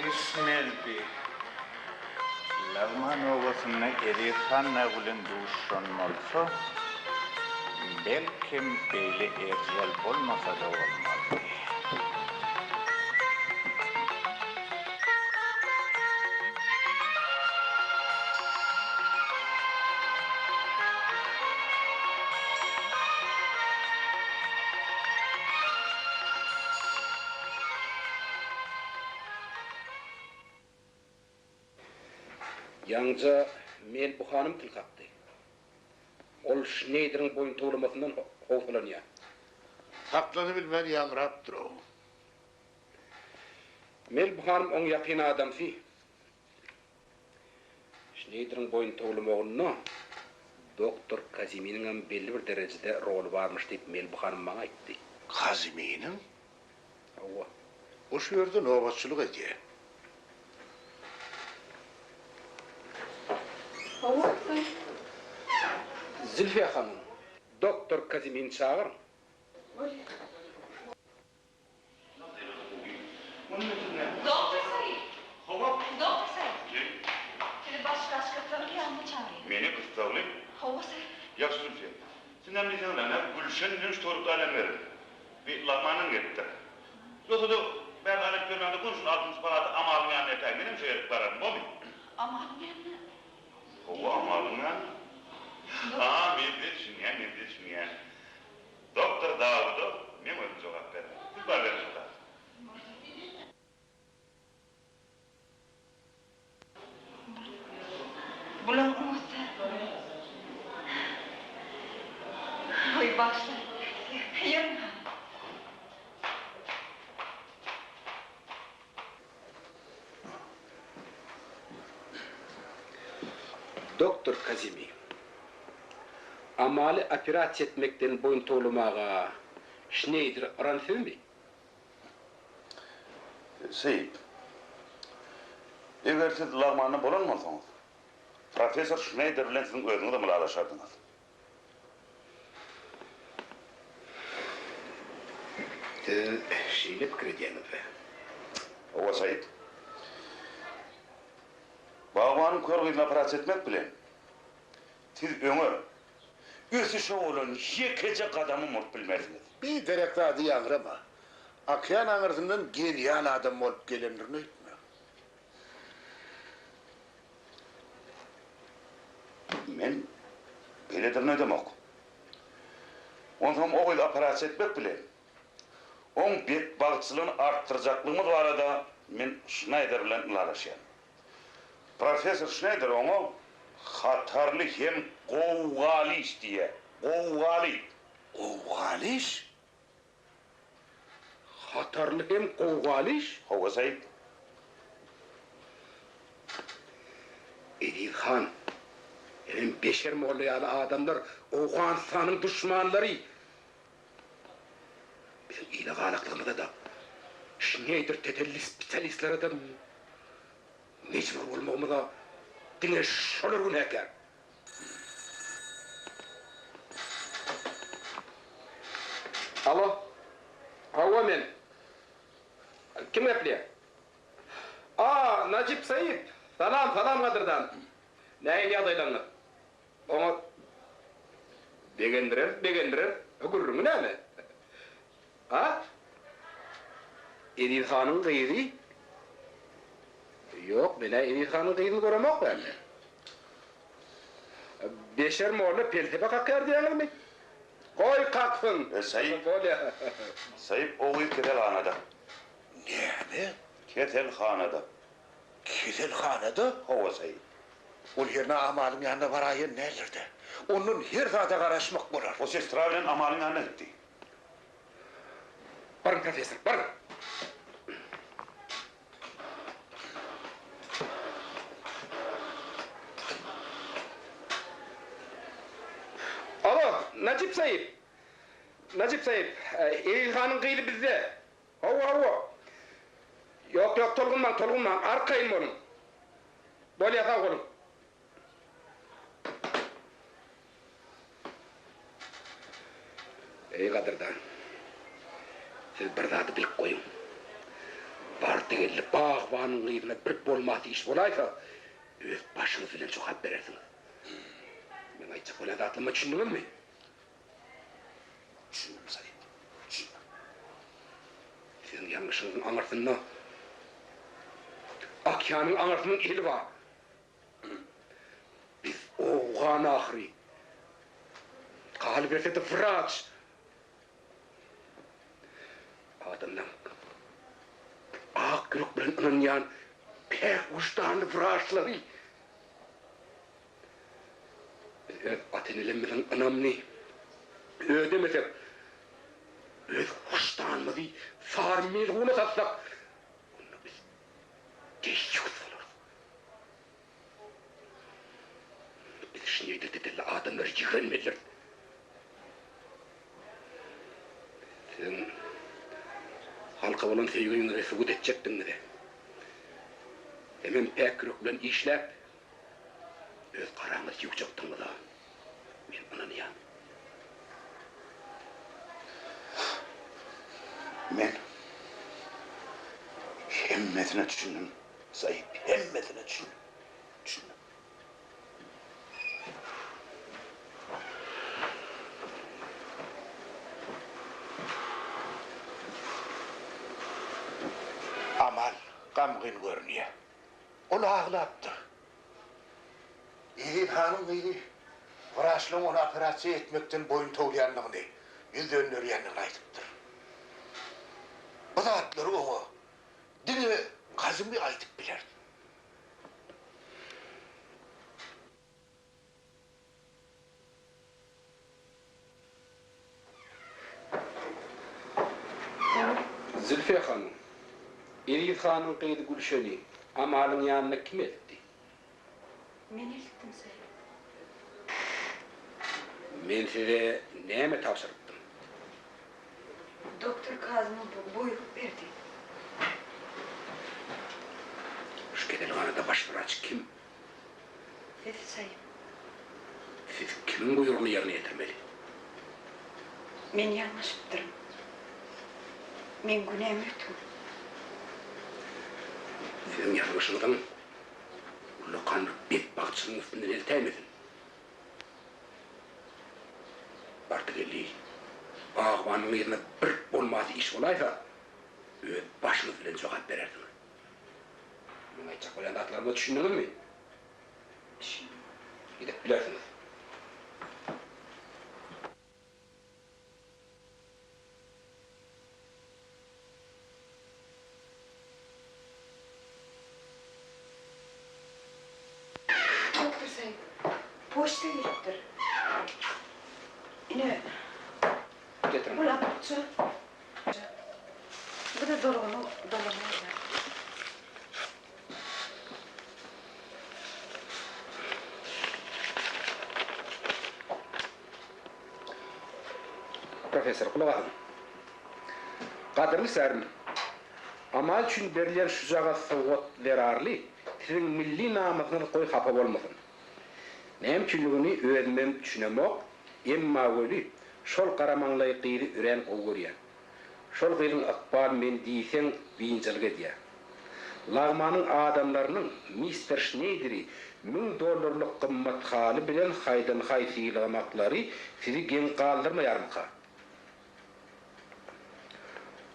Ismeldi. Lagman obasynda Eziz han dagy bilen duşuşan bolsa, belkem, beýle erjel bolmasa-da bolmazdy. Ýaňja Melbu hanym til kakdy. Ol Şneýderiň boýun towlamasyndan howsalanýar. Saklanybilmän ýaňrapdyr-ow. Melbu hanym oň ýakyn adamsy. Şneýderiň boýun towlamagynda doktor Kaziminiňem belli bir derejede roly barmyş diýip Melbu hanym maňa aýtdy. Kaziminiň? Hawa. O şu ýerde nobatçylyk edýär. Hawa, sen. Zülfiýa hanym, doktor Kazimini çagyryň. Bolýar. Doktor Said! Hawa. Doktor Said! Sizi baş wraç gyssagly ýanyna çagyrýar. Meni gyssagly? Hawa, ser. Ýagşy Zülfiýa. Siz näme diýseňiz, ene, Gülşen bilen şu töwerekde aýlanyp beriň. Bir lagmandan gelipdir. Ýogsa-da, bärde aýlanyp ýörmäňde göni şuny altynjy palata Amalyň ýanyna eltäý, menem şo ýerik bararyn, bormy? Amalyň ýanyna? Hawa, Amalyň ýanyna. A, men size düşünýän, men size düşünýän. Doktor Dawuda meň özüm jogap bererin. Siz baryberiň şo zat. Bulaň oňatsa. Oý, bagyşla. Ýörüň. Doktor Kazimi, Amaly operasiýa etmekden boýun towlamaga Şneýder yran sizmi? Seýit, eger siz lagmanda bolan bolsaňyz, professor Şneýder bilen siziň özüňizem ylalaşardyňyz. Siz şeýle pikir edýäňiz-dä? Hawa, Seýit. Bagbanyň kör gyzyny operasiýa etmek bilen, siz öňe, ösüşe bolan ýekeje gadamam urup bilmersiňiz. Biderek zady ýaňrama. Okean aňyrsyndan genial adam bolup gelendirin öýtme. Men beýledirin öýdemok. Onsoňam o gyzy operasiýa etmek bilen, oň betbagtçylygyny artdyrjaklygymyz barada men Şnaýder bilen ylalaşýan. Professor Şnaýder oňa hatarly hem gowgaly iş diýýär. Gowgaly! Gowgaly iş? Hatarly hem gowgaly iş. Hawa, Said. Eziz han, hemem Beşer molla ýaly adamlar Owganystanyň duşmanlary. Biziň ile galaklygymyza-da, Şneýder tetelli spesialistlere-de mejbur bolmagymyza diňe şolar günäkär. Alo. Hawa men. Kim gepleýär? A, Najip Saip. Salam, salam gadyrdan. Nähili ýagdaýlaryňyz? Oňat. Begendireris, begendireris. Gürrüňi näme? A? Eziz hanyň gyzy? Ýok, men-ä Eziz hanyň gyzyny göremok bärde. Beşer molla pelsepe kakýar diýýäňizmi? Goý kaksyn! Saýyp, Bolýa. Saýyp, o gyz keselhanada. Näme? Keselhanada. Keselhanada? Hawa, Saýyp. Ol hernä Amalyň ýanyna baraýan däldir-dä. Ondan her zada garaşmak bolar. O sestra bilen Amalyň ýanyna gitdi. Baryň, professor, baryň! Alo, Najip saýyp! Najip saýyp, Eziz hanyň gyzy bizde. Hawa, hawa. Ýok, ýok, tolgunmaň, tolgunmaň, arkaýyn boluň. Bolýa, sag boluň. Eý, gadyrdan, siz bir zady bilip goýuň. Bardy-geldi bagbanyň gyzyna bir bolmasy iş bolaýsa, öz başyňyz bilen jogap berersiňiz. Meň aýtjak bolýan zatlaryma düşündiňizmi? Düşündim, Said, düşündim. Siziň ýalňyşyňyzyň aňyrsynda okeanyň aňyrsynyň eli bar. Biz owgan ahyry. Galyberse-de wraç. Adamlaň ak ýürek bilen ynanýan päk wyždanly wraçlary. Biz öz ata-enelerimiziň ynamyny ödemesek, öz wyždanymyzy sary melguna satsak, onda biz deýýus bolarys. Biz şneýder-tetelli adamlary ýigrenmelidiris. Siziň halka bolan söýgiňizi subut etjekdigiňize, hemem päk ýürek bilen işläp, öz garaňyzy ýuwjakdygyňyza men ynanýan. Men hemmesine düşündim, Said, hemmesine düşündim. Düşündim. Amal gamgyn görünýär. Ol aglapdyr. Eziz hanyň gyzy wraçlaryň ony operasiýa etmekden boýun towlaýandygyny, ýüz dönderýändigini aýdypdyr. Bu zatlary oňa diňe Kazymy aýdyp biler. Zülfiýa hanym, Eziz hanyň gyzy Gülşeni Amalyň ýanyna kim eltdi? Men eltdim, Saýyp. Men size näme tabşyrypdym? Doktor Kazyma buýruk berdi. Şu keselhanada baş wraç kim? Siz, Saýyp. Siz kimiň buýrugyny ýerine ýetirmeli? Men ýalňyşypdyryn. Meň günäm ötüň. Siziň ýalňyşyňyzyň ullakan bir betbagtçylygyň üstünden eltäýmesin. Bardy-geldi, bagbanyň yzyna bir bolmasy iş bolaýsa. başyňyz bilen jogap berersiňiz. Meň aýtjak bolýan zatlaryma düşündiňizmi? Düşündim. Gidip bilersiňiz. Doktor Said, poçta gelipdir. Ine, Getiriň. bul apukça. Bu-da dolgyny dolanýar. Professor, gulak asyň. Gadyrly särim, Amal üçin berilýän şujagaz sowgat zerarly siziň milli namysyňyz goý hapa bolmasyn. Näme üçinligini özümem düşünemok, emma weli şol garamaňlaý gyzy örän gowy görýän. Şol gyzyň ykbaly meni diýseň biynjalyk edýär. Lagmanyň adamlarynyň mister Şneýderi müň dollarlyk gymmat haly bilen haýdan-haý sylamaklary sizi geň galdyrmaýarmyka?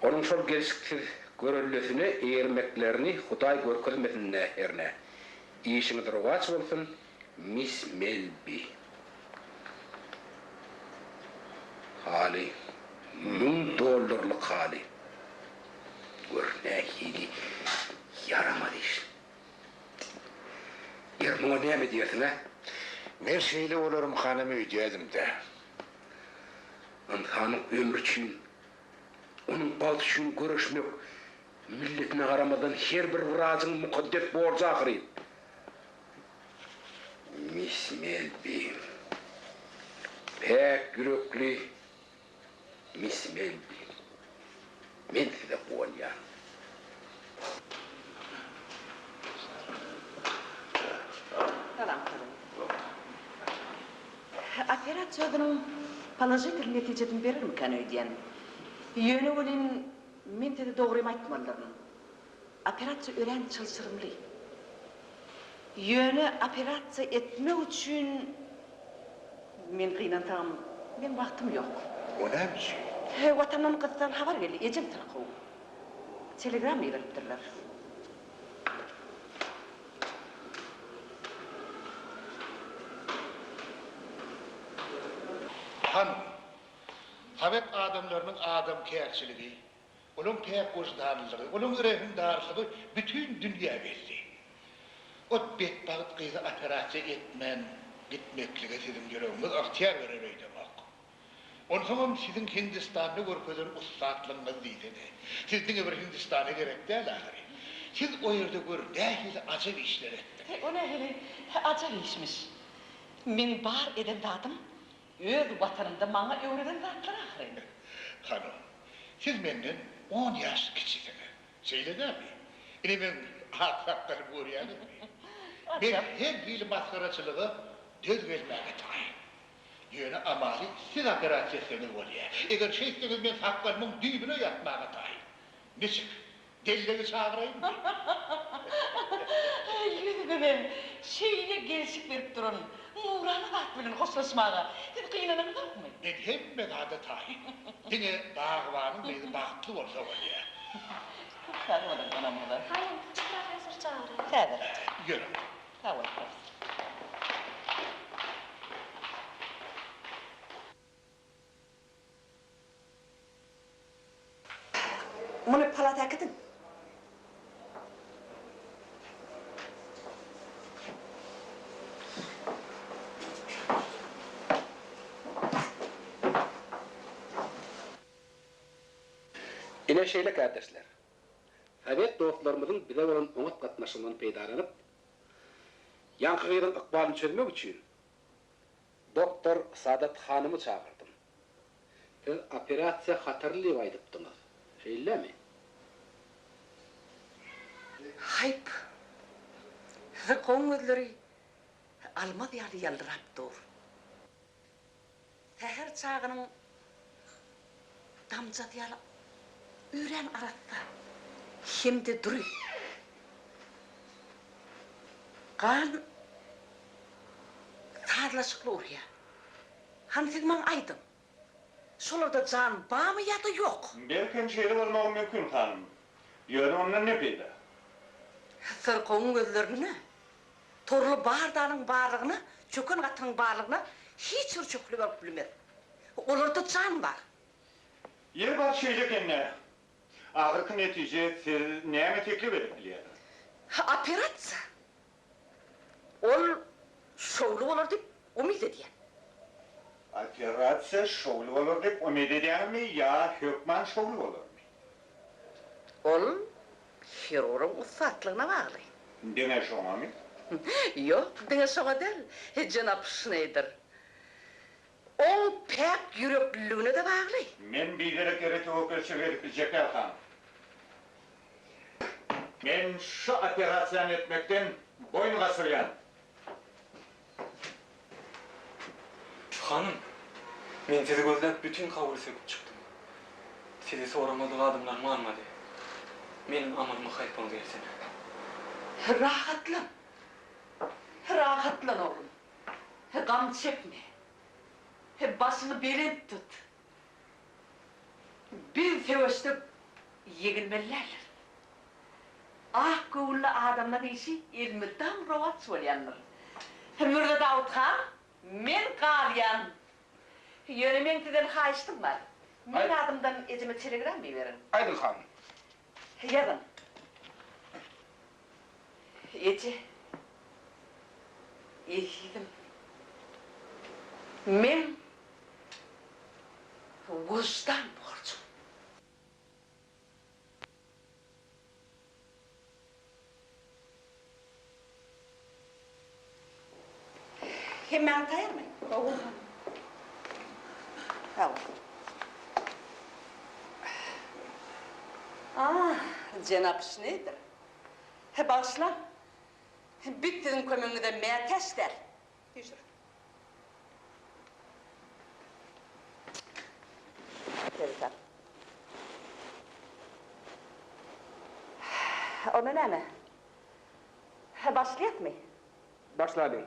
Onuň şol gelşiksiz görellesine eýermeklerini Hudaý görkezmesin-dä hernä. Işiňiz rowaç bolsun, miss Melbi. Haly. Müň dollarlyk haly. Gör, nähili ýaramaz iş. Ýeri, muňa näme diýersiň, ä? Men şeýle bolarmykanam öýdýädim-dä. Ynsanyň ömri üçin, onuň bagty üçin göreşmek milletine garamazdan her bir wrajyň mukaddes borjy ahyryn. Miss Melbi. Päk ýürekli Miss Melbi. Men size guwanýan. Salam salam. Operasiýa özüniň položitel netijesini berermikän öýdýän. Ýöne welin men size dogrymy aýtmalydyryn. Operasiýa örän çylşyrymly. Ýöne operasiýa etmek üçin men gynansagam meň wagtym ýok. O näme üçin? Watandan gyssagly habar geldi, ejem syrkaw. Telegram iberipdirler. Hanym, sowet adamlarynyň adamkärçiligi, olaň päk wyždanlylygy, olaň rehimdarlygy bütin dünýä belli. O betbagt gyzy operasiýa etmän gitmeklige siziň ýüregiňiz ygtyýar berer öýdemok. Onsoňam siziň Hindistanda görkezen ussatlygyňyz diýsene. Siz diňe bir Hindistana gerek däl ahyry. Siz o ýerde gör nähili ajap işler etdiňiz. Heý, o nähili ajap işmiş. Meň bar eden zadym öz Watanymda maňa öwreden zatlar ahyryn. Hanym, siz menden on ýaş kiçisiňiz. Şeýle dälmi? Ine meň ak sakgalymy görýäňizmi? Men her hili masgaraçylyga döz gelmäge taýyn. Ýöne amaly siz operasiýa etseňiz bolýa. Eger şeýtseňiz men sakgalymyň düýbüne ýatmaga taýyn. Niçik? Dellegi çagyraýynmy? Ýüzüňize şeýle gelşik berip duran nurana zat bilen hoşlaşmaga siz gynanaňyzokmy? Men hemme zada taýyn. Diňe bagbanyň gyzy bagtly bolsa bolýa. Köp sag boluň ynamyňyza. Hanym, sizi professor çagyrýar. Häzir. Ýörüň. Sag boluň, professor. Muny palata äkidiň. Ine şeýle kärdeşler. Sowet dostlarymyzyň bize bolan oňat gatnaşygyndan peýdalanyp, ýaňky gyzyň ykbalyny çözmek üçin doktor Sadat hanymy çagyrdym. Siz operasiýa hatarly diýip aýdypdyňyz. Şeýlemi? Haýp! Syrkawyň gözleri almaz ýaly ýaldyrap dur. Säher çagynyň damjasy ýaly örän arassa hem-de dury. Gan sazlaşykly urýar. Hany siz maňa aýdyň, şolarda jan barmy ýa-da ýok? Belkem şeýle bolmagy mümkin, hanym. Ýöne ondan ne peýda? Syrkawyň gözlerinde torly bardanyň barlygyna, çöken gatygyň barlygyna hiç bir şöhle bolup bilmez. Olarda jan bar. Ýeri bar şeýle ekende, ahyrky netije siz näme teklip edip bilýärsiňiz? Operasiýa. Ol şowly bolar diýip umyt edýän. Operasiýa şowly bolar diýip umyt edýäňizmi ýa hökman şowly bolarmy? Ol hirurgyň ussatlygyna bagly. Diňe şoňamy? Ýok, diňe şoňa däl, jenap Şneýder. Oň päk ýürekliligine-de bagly. Men biderek ýere töwekgelçilik edip biljek däl, hanym. Men şu operasiýany etmekden boýun gaçyrýan. Hanym, men sizi gözläp bütin Kabuly söküp çykdym. Sizi soramadyk adamlarym galmady. Meniň amalyma haýpyňyz gelsin. Rahatlan. Rahatlan, oglum. Gam çekme. Başyňy belent tut. Biz söweşde ýeňilmeli däldiris. Ak göwünli adamlaň işi elmydam rowaç bolýandyr. Mürze Dawut han, men galýan. Ýöne meň sizden haýyştym bar. Meň adymdan ejeme telegram iberiň. Aýdyň, hanym. Ýazyň. Eje. Ezizim. Meň Wyždan borjum. Hemmäňiz taýýarmy? Hawa. Sag bol. Ah, jenap Şneýder. Bagyşlaň. Biz siziň kömegiňize mätäç däl. Süýşür. Seresap. Onda näme? Başlaýakmy? Başlalyň.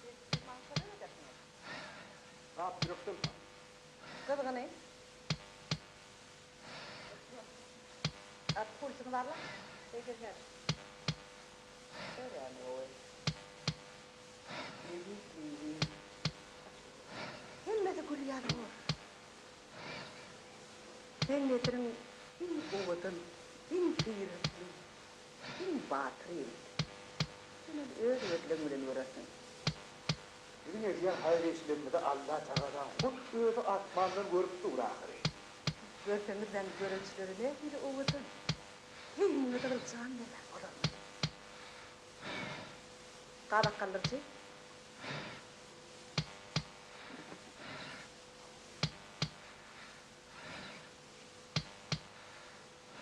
Siz maňa kömek edersiňiz. Gap ýürekden sag. Gyzgyny. A pulsuňy barla. 85. Örän gowy. Eziz bibi. Hemmesi gül ýaly bor. Sen nesriň iň owadan, iň syratly, iň batyr ýigit. Sen ony öz gözleň bilen görersiň. Biziň edýän haýyr işlerimizi Allatagalaň hut özi asmandan görüp dur ahyry. Görseňizem göreçleri nähili owadan. Heýmiňe gyzyl jan bermän bolarmy? Gabak galdyryjy.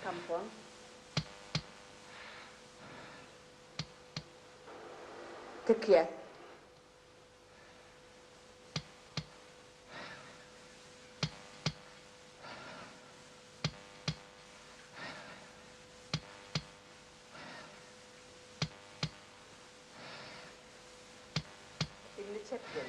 Tampon. Tikýä. Indi çep gel.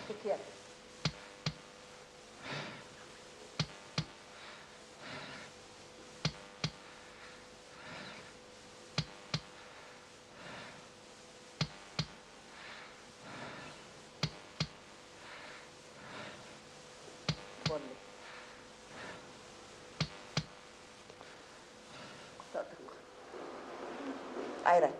Çekýär. Boldy. Gutardyk. Aýran.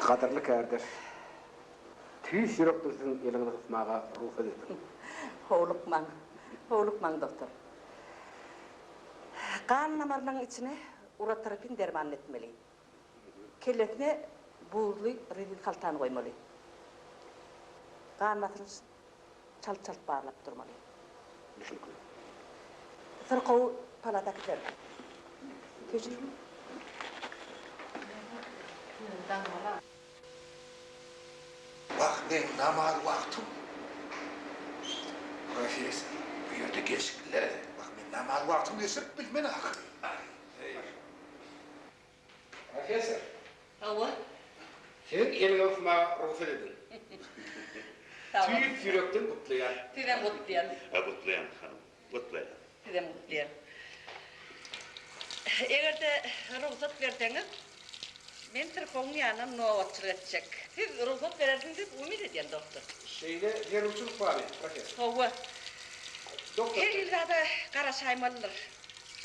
Gadyrly kärdeş. Tüýs ýürekden siziň eliňizi gysmaga rugsat ediň. Howlukmaň, howlukmaň, doktor. Gan damarynyň içine urotropin dermanyny etmeli. Kellesine buzly rezin haltany goýmaly. Gan basyşyny çalt-çalt barlap durmaly. Düşünikli. Syrkawy palata äkider. Geçir. Wah, meň namaz wagtym. Professor, bu ýerde gelşikli-dä. Wah, men namaz wagtym geçirip bilmen ahyry. Professor. Hawa. Siziň eliňi gysmaga rugsat ediň. Tüýs ýürekden gutlaýan. Sizem gutlaýan. Gutlaýan, hanym, gutlaýan. Sizem gutlaýan. Eger-de rugsat berseňiz, men syrkawyň ýanynda nobatçylyk etjek. Siz rugsat berersiňiz diýip umyt edýän, doktor. Şeýle zerurçylyk barmy, professor? Hawa. Doktor. Her hili zada garaşaýmalydyr.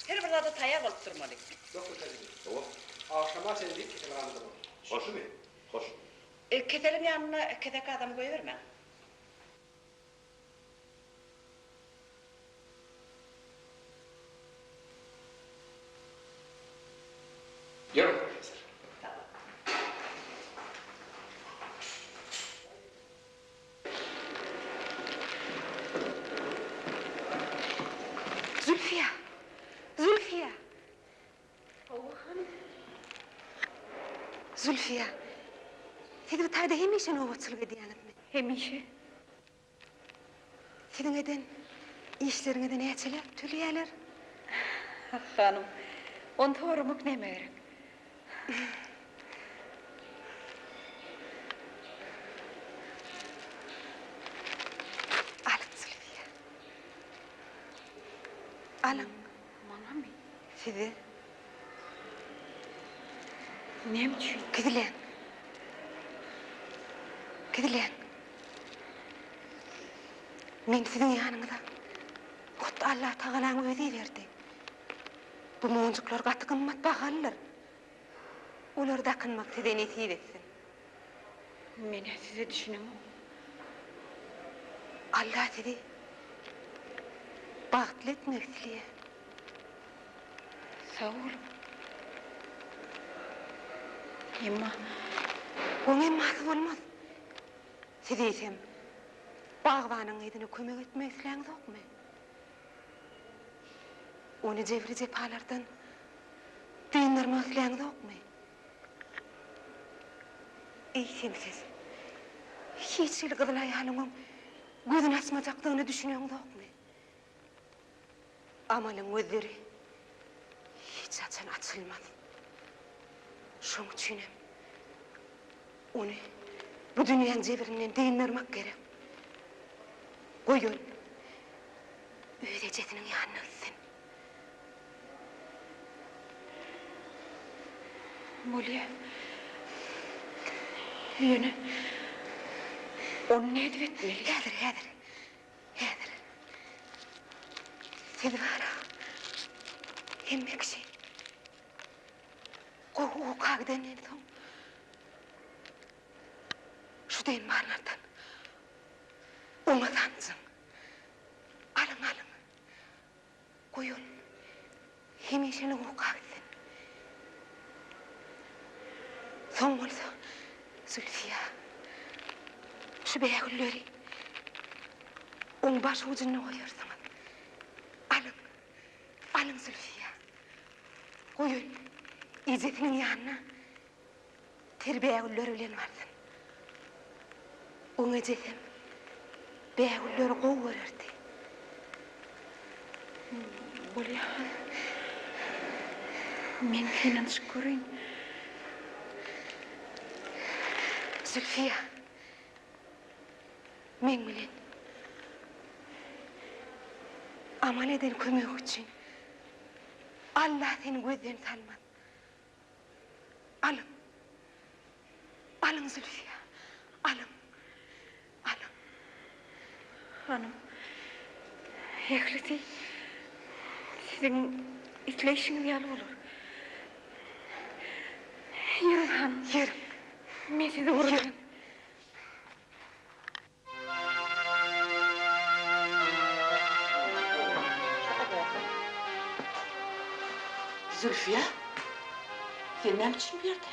Her bir zada taýýar bolup durmaly. Doktor Täjigül. Hawa. Agşama çenli keselhanada bol. Hoşmy? Hoş. Keseliň ýanyna keseki adamy goýbermäň. Ýörüň, professor. Sag bol. Zülfiýa! Zülfiýa! Hawa, hanym. Zülfiýa, siz bu taýda hemişe nobatçylyk edýäňizmi? Hemişe. Siziň eden işleriňize näçeläp töleýärler? Hanym, ony soramak nämä gerek? Alyň, Zülfiýa. Alyň. Maňamy? Size. Näme üçin? Gizläň. Gizläň. Meni siziň ýanyňyza hut Allatagalaň özi iberdi. Bu monjuklar gaty gymmat bahalydyr. Olary dakynmak size nesip etsin. Men-ä size düşünemok. Alla sizi bagtly etmek isleýär. Sag boluň. Emma. Oň emmasy bolmaz. Siz eýsem, bagbanyň gyzyna kömek etmek isläňzokmy? Ony jebri-jepalardan dyndyrmak isläňzokmy? Eýsem siz hiç hili gyzyl aýalyň oň gözüni açmajakdygyna düşüneňzokmy? Amalyň gözleri hiç haçan açylmaz. Şoň üçinem ony bu dünýäň jebrinden dyndarmak gerek. Goý ol öz ejesiniň ýanyna gitsin. Bolýa. Ýöne ony nädip etmeli? Häzir, häzir. Häzir. Siz bar-a, hemme kişi gowy uka gidenden soň, şu dermanlardan oňa sanjyň. Alyň, alyň. Goý ol hemişelik uka gitsin. Soň bolsa Zülfiýa şu bägülleri oň baş ujunda goýarsyňyz. Alyň, alyň Zülfiýa. Goý ol ejesiniň ýanyna Ter bägülleri bilen barsyn. Oň ejesem bägülleri gowy görerdi. Bolýa han. Men synanyşyp göreýin. Zülfiýa, meň bilen amal eden kömegi üçin Alla seni gözden salmaz. Alyň. Alyň, Zülfiýa, alyň. Alyň. Hanym, ählisi siziň isleýşiňiz ýaly bolar. Ýörüň, hanym. Ýörüň. Men sizi gurnaýyn. Zülfiýa, sen näme üçin bu ýerde?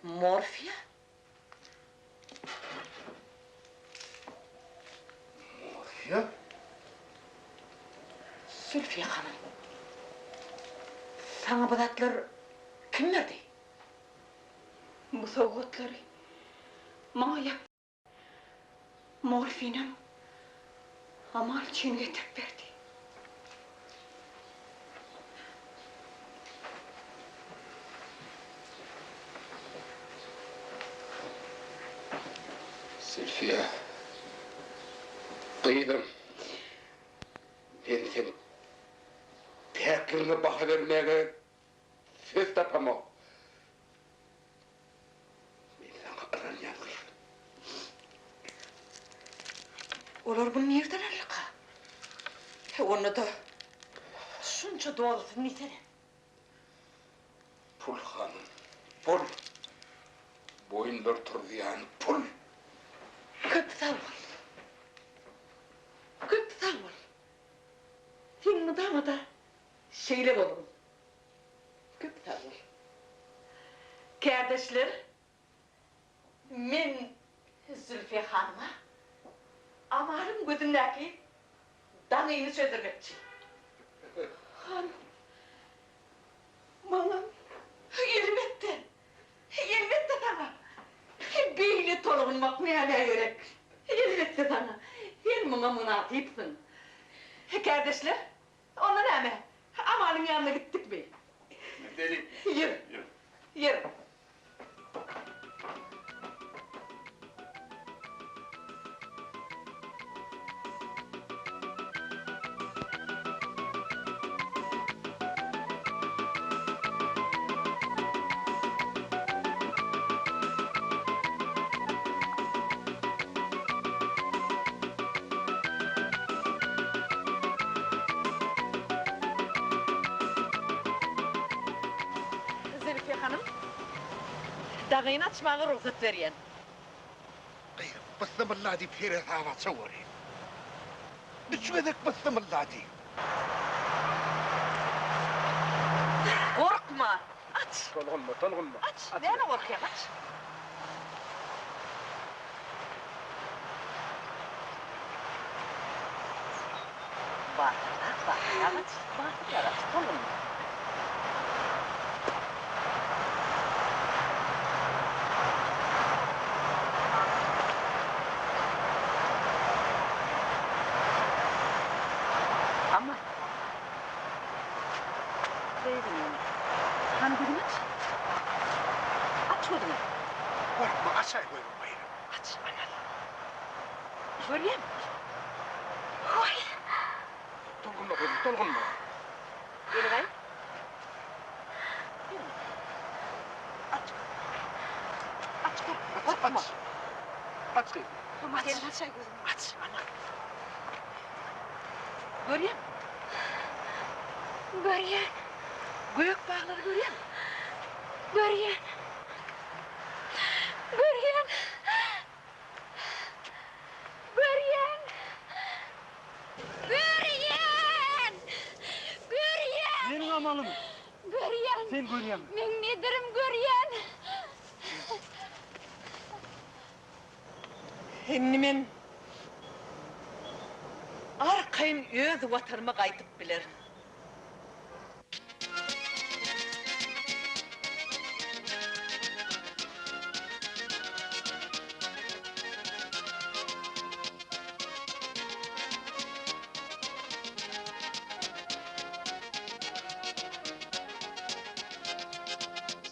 Morfiýa? Morfiýa? Zülfiýa hanym, saňa bu zatlar kim berdi? Bu sowgatlary maňa ýak Morfinem Amal üçin getirip berdi. Zülfiýa, gyzym, men seň päkligiňe baha bermäge söz tapamok. Men saňa ynanýan gyzym. Olar muny nirden aldyka? He, onda-da şunça dozasyny diýsene. Pul hanym, pul. Boýunlar turuzýan pul. Köp sag bol. Köp sag bol. Sen mydama-da şeýle bolgun. Köp sag bol. Kärdeşler, men Zülfiýe hanyma Amalyň gözündäki daňyny çözdürmekçi. Han, maňam. Elbetde, elbetde saňa. Beýle tolgunmak nämä gerek? Elbetde saňa. Sen muňa mynasypsyň. Kärdeşler, Onda näme, Amalyň ýanyna gitdikmi? Gideli. Ýör. Ýör. Zülfiýe hanym, dagyny açmaga rugsat berýän. Gyzym, bysymylla diýip seresap açaweri. Üç gezek bysymylla diý. Gorkma, aç. Tolgunma, tolgunma. Aç, näme gorkýaň, aç. Batyrrak, batyrrak aç, batyrrak aç, tolgunma. Aman. Gyzym, hany gözüňi aç. Aç gözüňi. Gorkma, açaý gözüňi gyzym. Aç, Aman. Görýäňmi? Hoý! Tolgunma gyzym, tolgunma. Elgaý. Aç. Aç, gorkma. Aç. Aç gyzym. Sen açaý gözüňi. Aç, Aman. Görýäňmi? Görýän. Gök baglary görýäňmi? Görýän. Görýän. Görýän. Görýän. Görýän. Meniň amalym. Görýän. Sen görýäňmi? Meň nedirim görýän. Indi men arkaýyn öz Watanyma gaýdyp bilerin.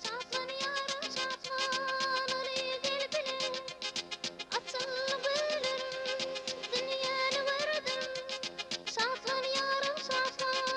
Şatlanýaryn şatlanaly gel bile Açyldy güllerim dünýäni gördüm Şatlanýaryn şatlan.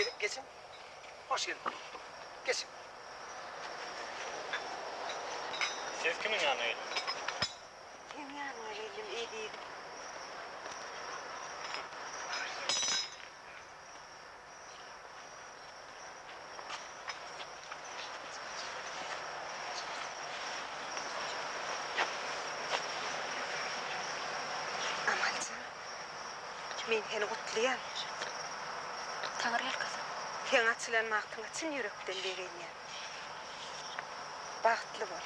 Geliň, geçiň. Hoş geldiňiz. Geçiň. Siz kimiň ýanyna geldiňiz? Seň ýanyňa geldim, ezizim. Amaljan, men seni gutlaýan. Taňry ýalkasyn. Seň açylan bagtyňa çyn ýürekden begenýän. Bagtly bol.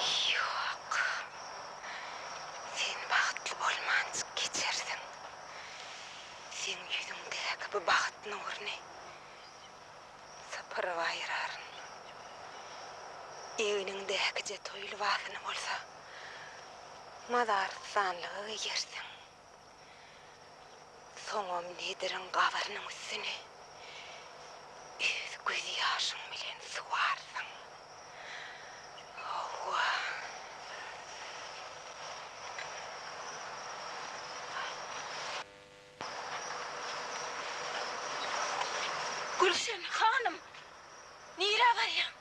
Ýok. Sen bagtly bolmanjyk geçersiň. Seň ýüzüňdäki bu bagt nuruny sypyryp aýyraryn. Egniňdäkije toý lybasyny bolsa mazarystanlyga geýersiň. Soňam Nediriň gabyrynyň üstüni öz gözýaşyň bilen suwarsyň. Hawa. Gülşen hanym, nirä barýaň?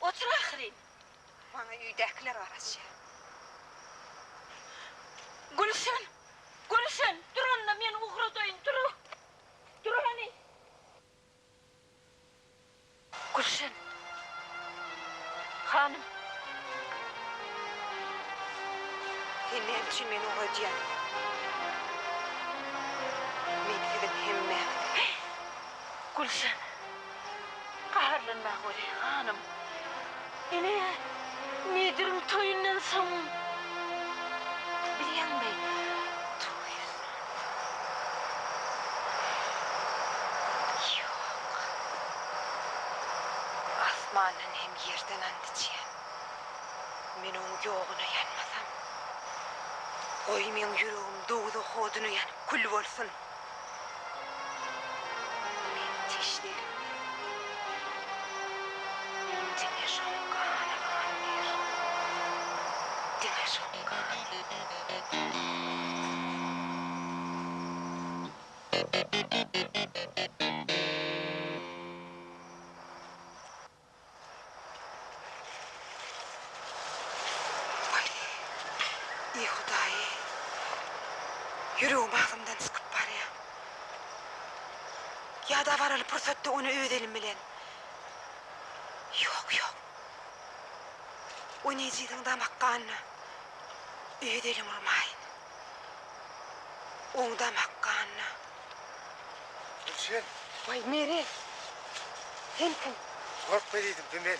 Otur ahyryn. Maňa öýdäkiler garaşýar. Gülşen! Gülşen! Dur onda men ugradaýyn, dur! Dur hany! Gülşen! Hanym! Sen näme üçin meni ugradýaň? Men siziň hemmäňizi. Gülşen! Gaharlanma weli, hanym. Ine, Nediriň toýundan soň, bilýäňmi, toý. Ýok. Asmandan hem ýerden ant içýän. Men oň ýoguna ýanmasam, goý meň ýüregim dowzah oduna ýanyp kül bolsun. Men teşnelim. Diňe şoň gany gan ber. Diňe şoň gany. Waý, eý Hudaý, ýüregim agzymdan çykyp barýar. Ýa dabaraly pursatda ony öz elim bilen. Ýok, ýok. O nejiziň damak ganyna öz elim urmaýyn. Oň damak ganyna. Gülşen! Waý, Meret! Sen kim? Gorkma diýdim, bu men,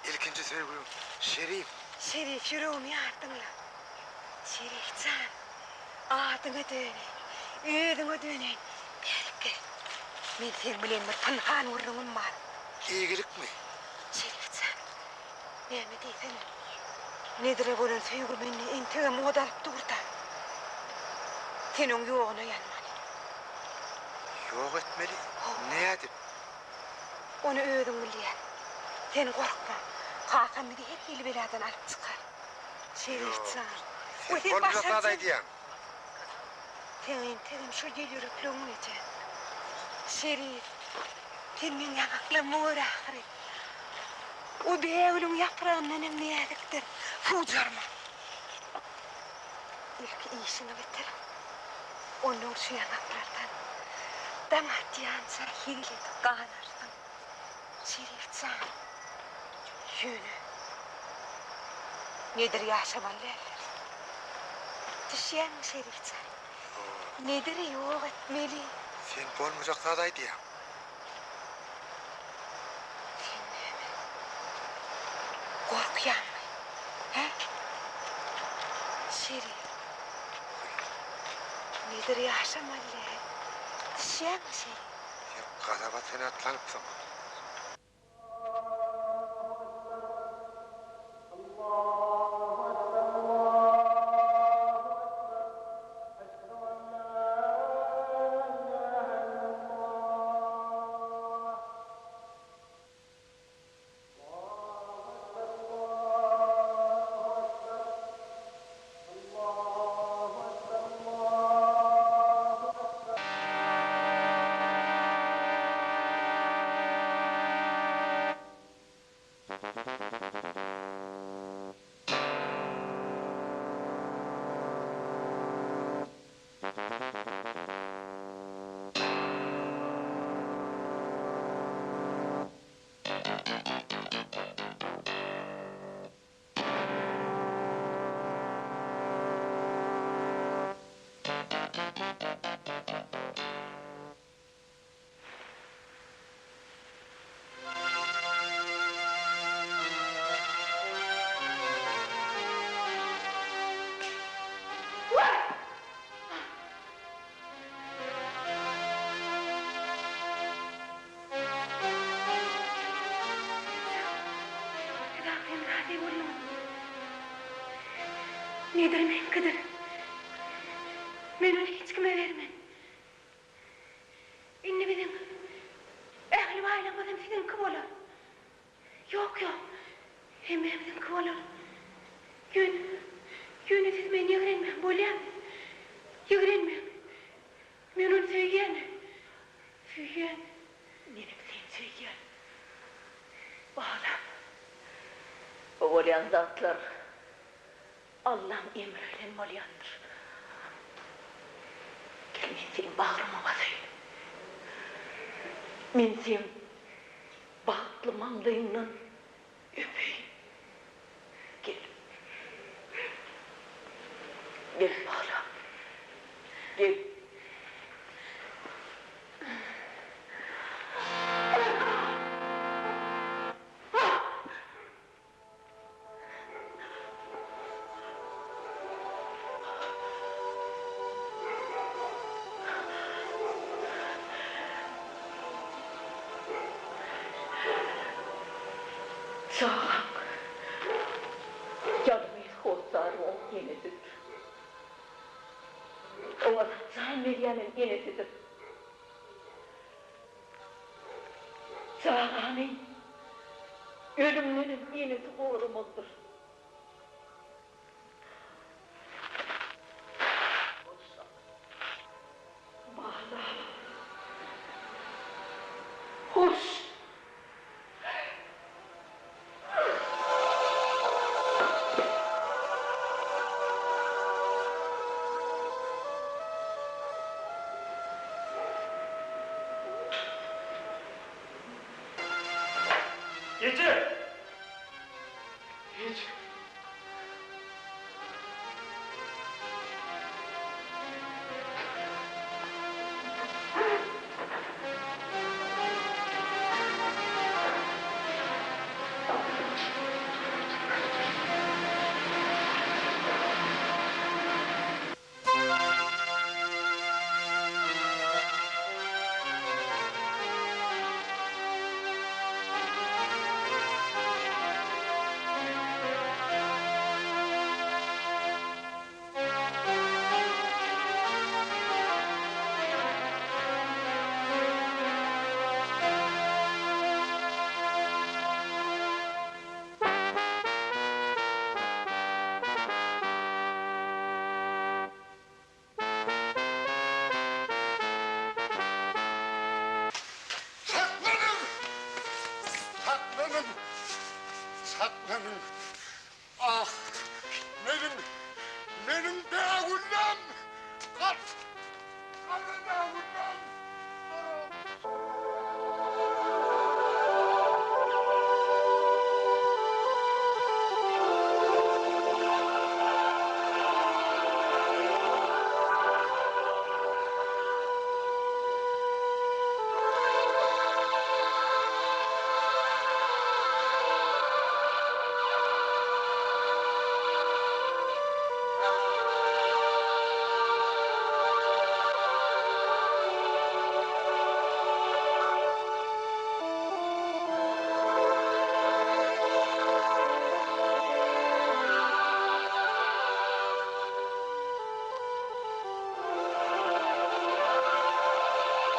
ilkinji söýgüň, Şerif. Şerif, ýüregimi ýardyň-la. Şerif jan, adyňa döneýin, özüňe döneýin. Bärik gel. Men seň bilen bir pynhan gürrüňim bar. Eýgilikmi? Şerif jan, näme diýsene. Nedire bolan söýgi mende entegem ot alyp dur-da. Sen oň ýoguna ýanmaly. Ýok etmeli? Nädip? Ony özüň bilýäň. Sen gorkma. Kakam bizi her hili beladan alyp çykar. Şerif jan. Sen bolmajak zat aýdýaň. Seň entegem şo ýelýürekligiň eje. Şerif, sen meň ýaňaklammy gör ahyry. O bägülüň ýapragyndan hem näzikdir. Suwjarma. Ilki işiňi bitir. Onnoň şu ýaňaklardan daň atýança hezil edip ganarsyň. Şerif jan, ýöne Nedir ýaşamaly däldir. Düşýäňmi Şerif jan? Nediri ýok etmeli. Sen bolmajak zat aýdýaň. Sen näme? Gorkýaňmy? Hä? Şerif. Nedir ýaşamaly däl. Düşýäňmi Şerif? Sen gazaba sen atlanypsyň. Siz ahyryn razy bolduňyz. Nedir meňkidir. Men ony hiç kime bermen. Indi biziň ähli baýlygymyz hem siziňki bolar. Ýok, ýok, hemmämiziňki bolar. Ýöne, ýöne siz meni ýigrenmäň, bolýamy? Ýigrenmäň. Men ony söýýän. Söýýän. Menem seni söýýän. Balam. Bu bolýan zatlar Allaň emri bilen bolýandyr. Gel men seň bagryma basaýyn. Men seň bagtly maňlaýyňdan öpeýin. Gel. Gel balam. Gel. Çagaň ýalňyz hossary oň enesidir. Oňa jan berýänem enesidir. Çagany ölümdenem enesi goramalydyr. Balam. Hoş. Eje! Eje! Saklanyň! Saklanyň! Saklanyň! Ah, meniň, meniň bägüllem! Gara bägüllem!